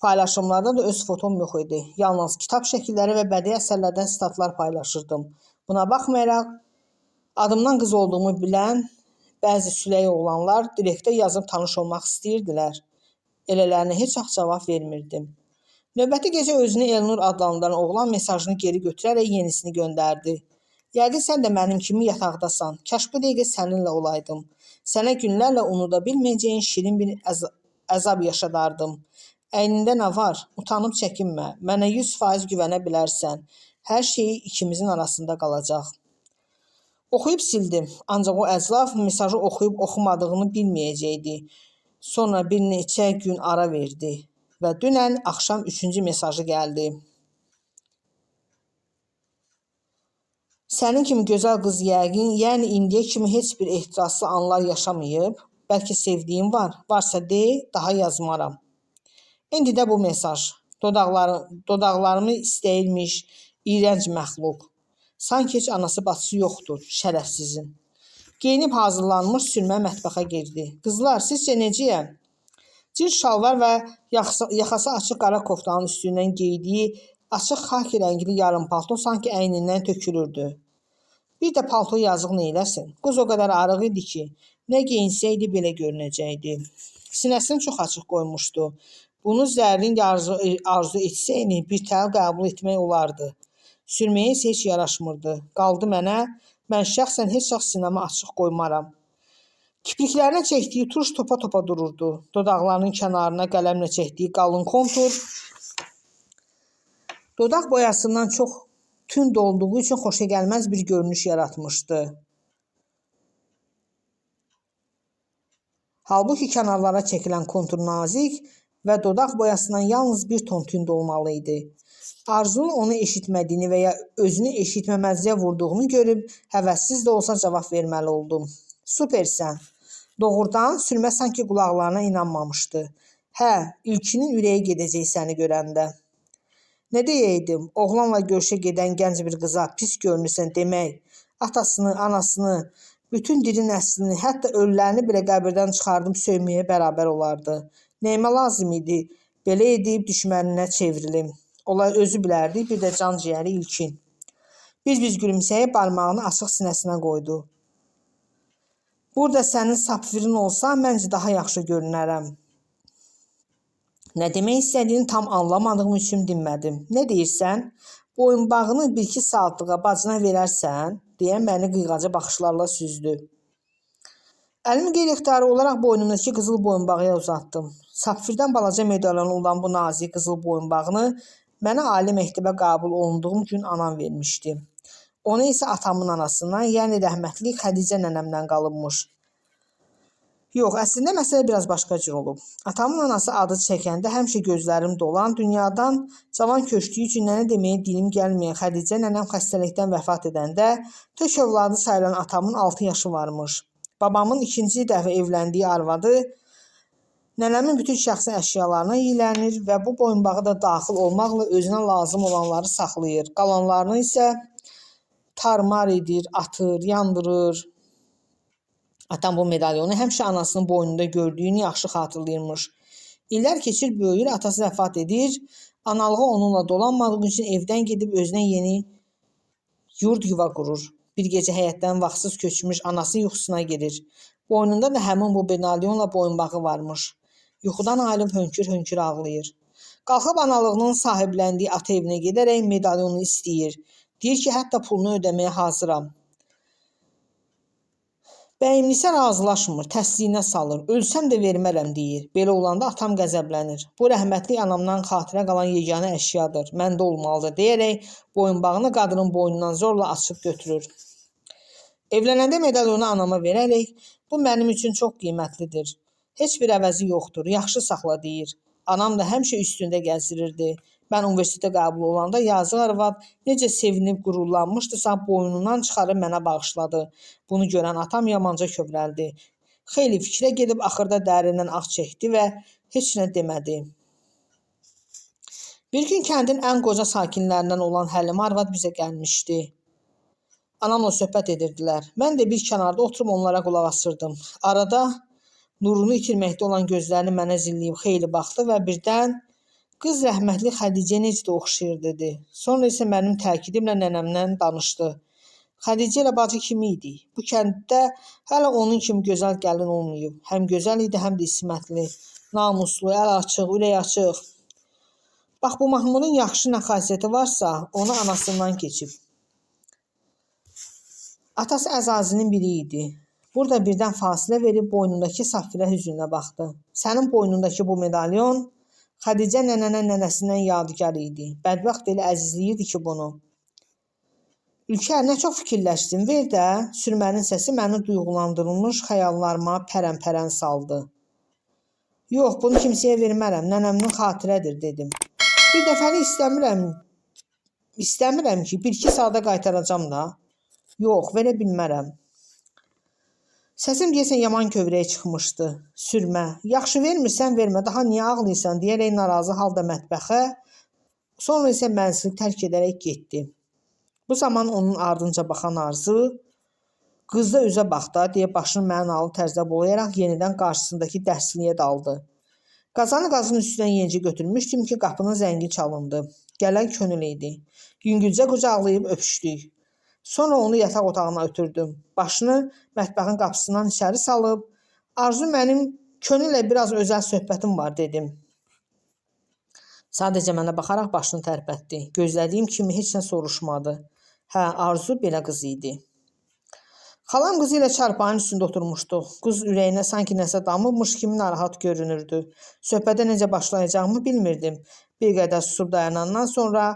S1: Paylaşımlarda da öz fotom yox idi. Yalnız kitab şəkilləri və bədii əsərlərdən statlar paylaşırdım. Buna baxmayaraq, adımdan qız olduğumu bilən bəzi süley oğlanlar direktə yazıb tanış olmaq istəyirdilər. Elələrinə heç vaxt cavab vermirdim. Növbəti gecə özünü Elnur adlandıran oğlan mesajını geri götürərək yenisini göndərdi. Yəqin sən də mənim kimi yataqdasan. Kaş bu dəqiqə səninlə olaydım. Sənə günlərlə unuda bilməyəcəyin şirin bir əzab yaşadardım. Əynində nə var? Utanıb çəkinmə. Mənə 100% güvənə bilərsən. Hər şey ikimizin arasında qalacaq. Oxuyub sildim. Ancaq o əclaf mesajı oxuyub oxumadığını bilməyəcəkdi. Sonra bir neçə gün ara verdi və dünən axşam 3-cü mesajı gəldi. Sənin kimi gözəl qız yəqin, yəni indiyə kimi heç bir ehtiraslı anlar yaşamayıb. Bəlkə sevdiyim var. Varsa de, daha yazmaram. İndi də bu mesaj. Dodaqlarımı istəyirmiş, iyrənc məxluq. Sanki heç anası bacısı yoxdur, şərəfsizin. Geyinib hazırlanmış sürmə mətbəxə girdi. Qızlar, sizcə necəyəm? Cins şalvar və yaxası açıq qara koftanın üstündən geydiyi açıq xaki rəngli yarım palto sanki əynindən tökülürdü. Bir də palto yazıq neyləsin? Qız o qədər arıq idi ki, nə geyinsəydi belə görünəcəkdi. Sinəsini çox açıq qoymuşdu. Bunu zərrin arzu etsəydi bir təhər qəbul etmək olardı. Sürməyə isə heç yaraşmırdı. Qaldı mənə, mən şəxsən heç vaxt sinəmi açıq qoymaram. Kipriklərinə çəkdiyi tuş topa-topa dururdu. Dodaqlarının kənarına qələmlə çəkdiyi qalın kontur dodaq boyasından çox tünd olduğu üçün xoşagəlməz bir görünüş yaratmışdı. Halbuki kənarlara çəkilən kontur nazik və dodaq boyasından yalnız bir ton tünd olmalı idi. Arzunun onu eşitmədiyini və ya özünü eşitməməzliyə vurduğunu görüb həvəssiz də olsa cavab verməli oldum. Supersən. Doğrudan sürmə sanki qulaqlarına inanmamışdı. Hə, İlkinin ürəyi gedəcək səni görəndə. Nə deyəydim? Oğlanla görüşə gedən gənc bir qıza pis görünürsən demək, atasını, anasını, bütün diri nəslini, hətta ölülərini belə qəbirdən çıxardım söyməyə bərabər olardı. Nəyimə lazım idi? Belə edib düşməninə çevrilim. Olay özü bilərdi, bir də can ciyəri İlkin. Biz gülümsəyib barmağını açıq sinəsinə qoydu. Burada sənin sapfirin olsa, məncə daha yaxşı görünərəm. Nə demək istədiyini tam anlamadığım üçün dinmədim. Nə deyirsən? Boyunbağını 1-2 saatlığa bacına verərsən, deyə məni qıyğacı baxışlarla süzdü. Əlimi qeyri-ixtiyari olaraq boynumdakı qızıl boyunbağıya uzatdım. Sapfirdən balaca medalonu olan bu nazik qızıl boyunbağını mənə ali məktəbə qəbul olunduğum gün anam vermişdi. Onu isə atamın anasından, yəni rəhmətli Xədicə nənəmdən qalıbmış. Yox, əslində məsələ biraz başqa cür olub. Atamın anası adı çəkəndə həmişə gözlərim dolan, dünyadan cavan köçdüyü üçün nənə deməyə dilim gəlməyən Xədicə nənəm xəstəlikdən vəfat edəndə tök övladı sayılan atamın 6 yaşı varmış. Babamın ikinci dəfə evləndiyi arvadı nənəmin bütün şəxsi əşyalarına yiyələnir və bu boyunbağı da daxil olmaqla özünə lazım olanları saxlayır. Qalanlarını isə tarmar edir, atır, yandırır. Atam bu medalyonu həmişə anasının boynunda gördüyünü yaxşı xatırlayırmış. İllər keçir, böyüyür, atası vəfat edir. Analığı onunla dolanmadığı üçün evdən gedib özünə yeni yurd yuva qurur. Bir gecə həyətdən vaxtsız köçmüş anası yuxusuna girir. Boynunda da həmin bu medalyonla boyunbağı varmış. Yuxudan ayılıb hönkür-hönkür ağlayır. Qalxıb analığının sahibləndiyi ata evinə gedərək medalyonu istəyir. Deyir ki, hətta pulunu ödəməyə hazıram. Bəyimlisə razılaşmır, təsdiqinə salır. Ölsəm də vermərəm deyir. Belə olanda atam qəzəblənir. Bu rəhmətli anamdan xatirə qalan yeganə əşyadır. Məndə olmalıdır deyərək boyunbağını qadının boynundan zorla açıb götürür. Evlənəndə medalyonu anama verərək, bu mənim üçün çox qiymətlidir. Heç bir əvəzi yoxdur, yaxşı saxla deyir. Anam da həmişə üstündə gəzdirirdi. Mən universitetə qəbul olanda yazıq arvad necə sevinib qürurlanmışdısa, boynundan çıxarıb mənə bağışladı. Bunu görən atam yamanca kövrəldi. Xeyli fikrə gedib axırda dərindən ah çəkdi və heç nə demədi. Bir gün kəndin ən qoca sakinlərindən olan Həlimə arvad bizə gəlmişdi. Anamla söhbət edirdilər. Mən də bir kənarda oturub onlara qulaq asırdım. Arada nurunu itirməkdə olan gözlərini mənə zilləyib xeyli baxdı və birdən qız rəhmətli Xədicəyə necə də oxşayır dedi. Sonra isə mənim təkidimlə nənəmdən danışdı. Xədicə ilə bacı kimi idik. Bu kənddə hələ onun kimi gözəl gəlin olmayıb. Həm gözəl idi, həm də ismətli, namuslu, əl açıq, ürək açıq. Bax bu Mahmudun yaxşı nə xasiyyəti varsa, onu anasından keçib. Atası Əzazinin biri idi. Burada birdən fasilə verib boynundakı safirə hüzünlə baxdı. Sənin boynundakı bu medalyon Xədicə nənənin nənəsindən yadigar idi. Bədbəxt elə əzizləyirdi ki bunu. Ülkər, nə çox fikirləşdin, ver də. Sürmənin səsi məni duyğulandırılmış xəyallarıma pərən-pərən saldı. Yox, bunu kimsəyə vermərəm, nənəmin xatirədir dedim. Bir dəfəlik istəmirəm ki, 1-2 saata qaytaracam da. Yox, verə bilmərəm. Səsim deyəsən yaman kövrəyə çıxmışdı. Sürmə, yaxşı vermirsən, vermə, daha niyə ağlayırsan deyərək narazı halda mətbəxə, sonra isə mənzili tərk edərək getdi. Bu zaman onun ardınca baxan Arzu, qızda üzə bax da deyə başını mənalı tərzdə bulayaraq yenidən qarşısındakı dərsliyə daldı. Qazanı qazın üstünə yenicə götürmüşdüm ki, qapının zəngi çalındı. Gələn Könül idi. Yüngülcə qucaqlayıb öpüşdük. Sonra onu yataq otağına ötürdüm. Başını mətbəxin qapısından içəri salıb, Arzu mənim Könüllə biraz özəl söhbətim var dedim. Sadəcə mənə baxaraq başını tərpətdi. Gözlədiyim kimi heç nə soruşmadı. Hə, Arzu belə qız idi. Xalam qızı ilə çarpayının üstündə oturmuşduq. Qız ürəyinə sanki nəsə damıbmış kimi narahat görünürdü. Söhbətə necə başlayacağımı bilmirdim. Bir qədər susub dayanandan sonra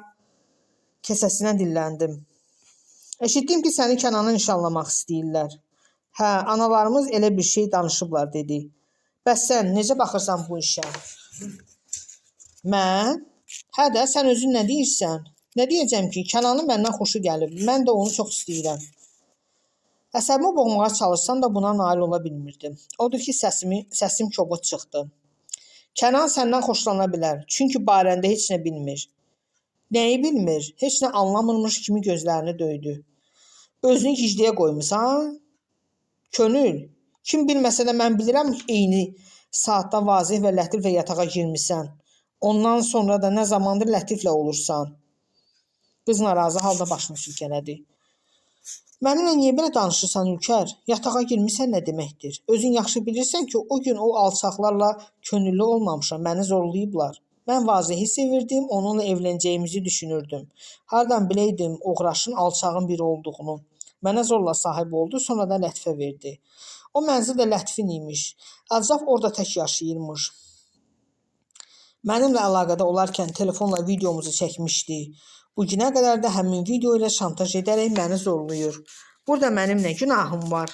S1: kəsəsinə dilləndim. Eşitdim ki, səni Kənana nişanlamaq istəyirlər. Hə, analarımız elə bir şey danışıblar dedi. Bəs sən necə baxırsan bu işə? Mən? Hə də, sən özün nə deyirsən? Nə deyəcəm ki, Kənanın məndən xoşu gəlib. Mən də onu çox istəyirəm. Əsəbimi boğmağa çalışsam da buna nail ola bilmirdim. Odur ki, səsim kobud çıxdı. Kənan səndən xoşlana bilər. Çünki barəndə heç nə bilmir. Nəyi bilmir? Heç nə anlamırmış kimi gözlərini döydü. Özünü gicliyə qoymusan? Könül, kim bilməsə də mən bilirəm ki, eyni saatda Vazeh və Lətiflə yatağa girmisən. Ondan sonra da nə zamandır Lətiflə olursan? Qız narazı halda başını silkələdi. Mənimlə niyə belə danışırsan Ülkər? Yatağa girmisən nə deməkdir? Özün yaxşı bilirsən ki, o gün o alçaqlarla könüllü olmamışam, məni zorlayıblar. Mən Vazehi sevirdim, onunla evlənəcəyimizi düşünürdüm. Hardan biləydim oğraşın alçağın biri olduğunu. Mənə zorla sahib oldu, sonra da Lətifə verdi. O mənzil də Lətifin imiş. Əcraf orada tək yaşayırmış. Mənimlə əlaqədə olarkən telefonla videomuzu çəkmişdi. Bu günə qədər də həmin video ilə şantaj edərək məni zorlayır. Burada mənim nə günahım var?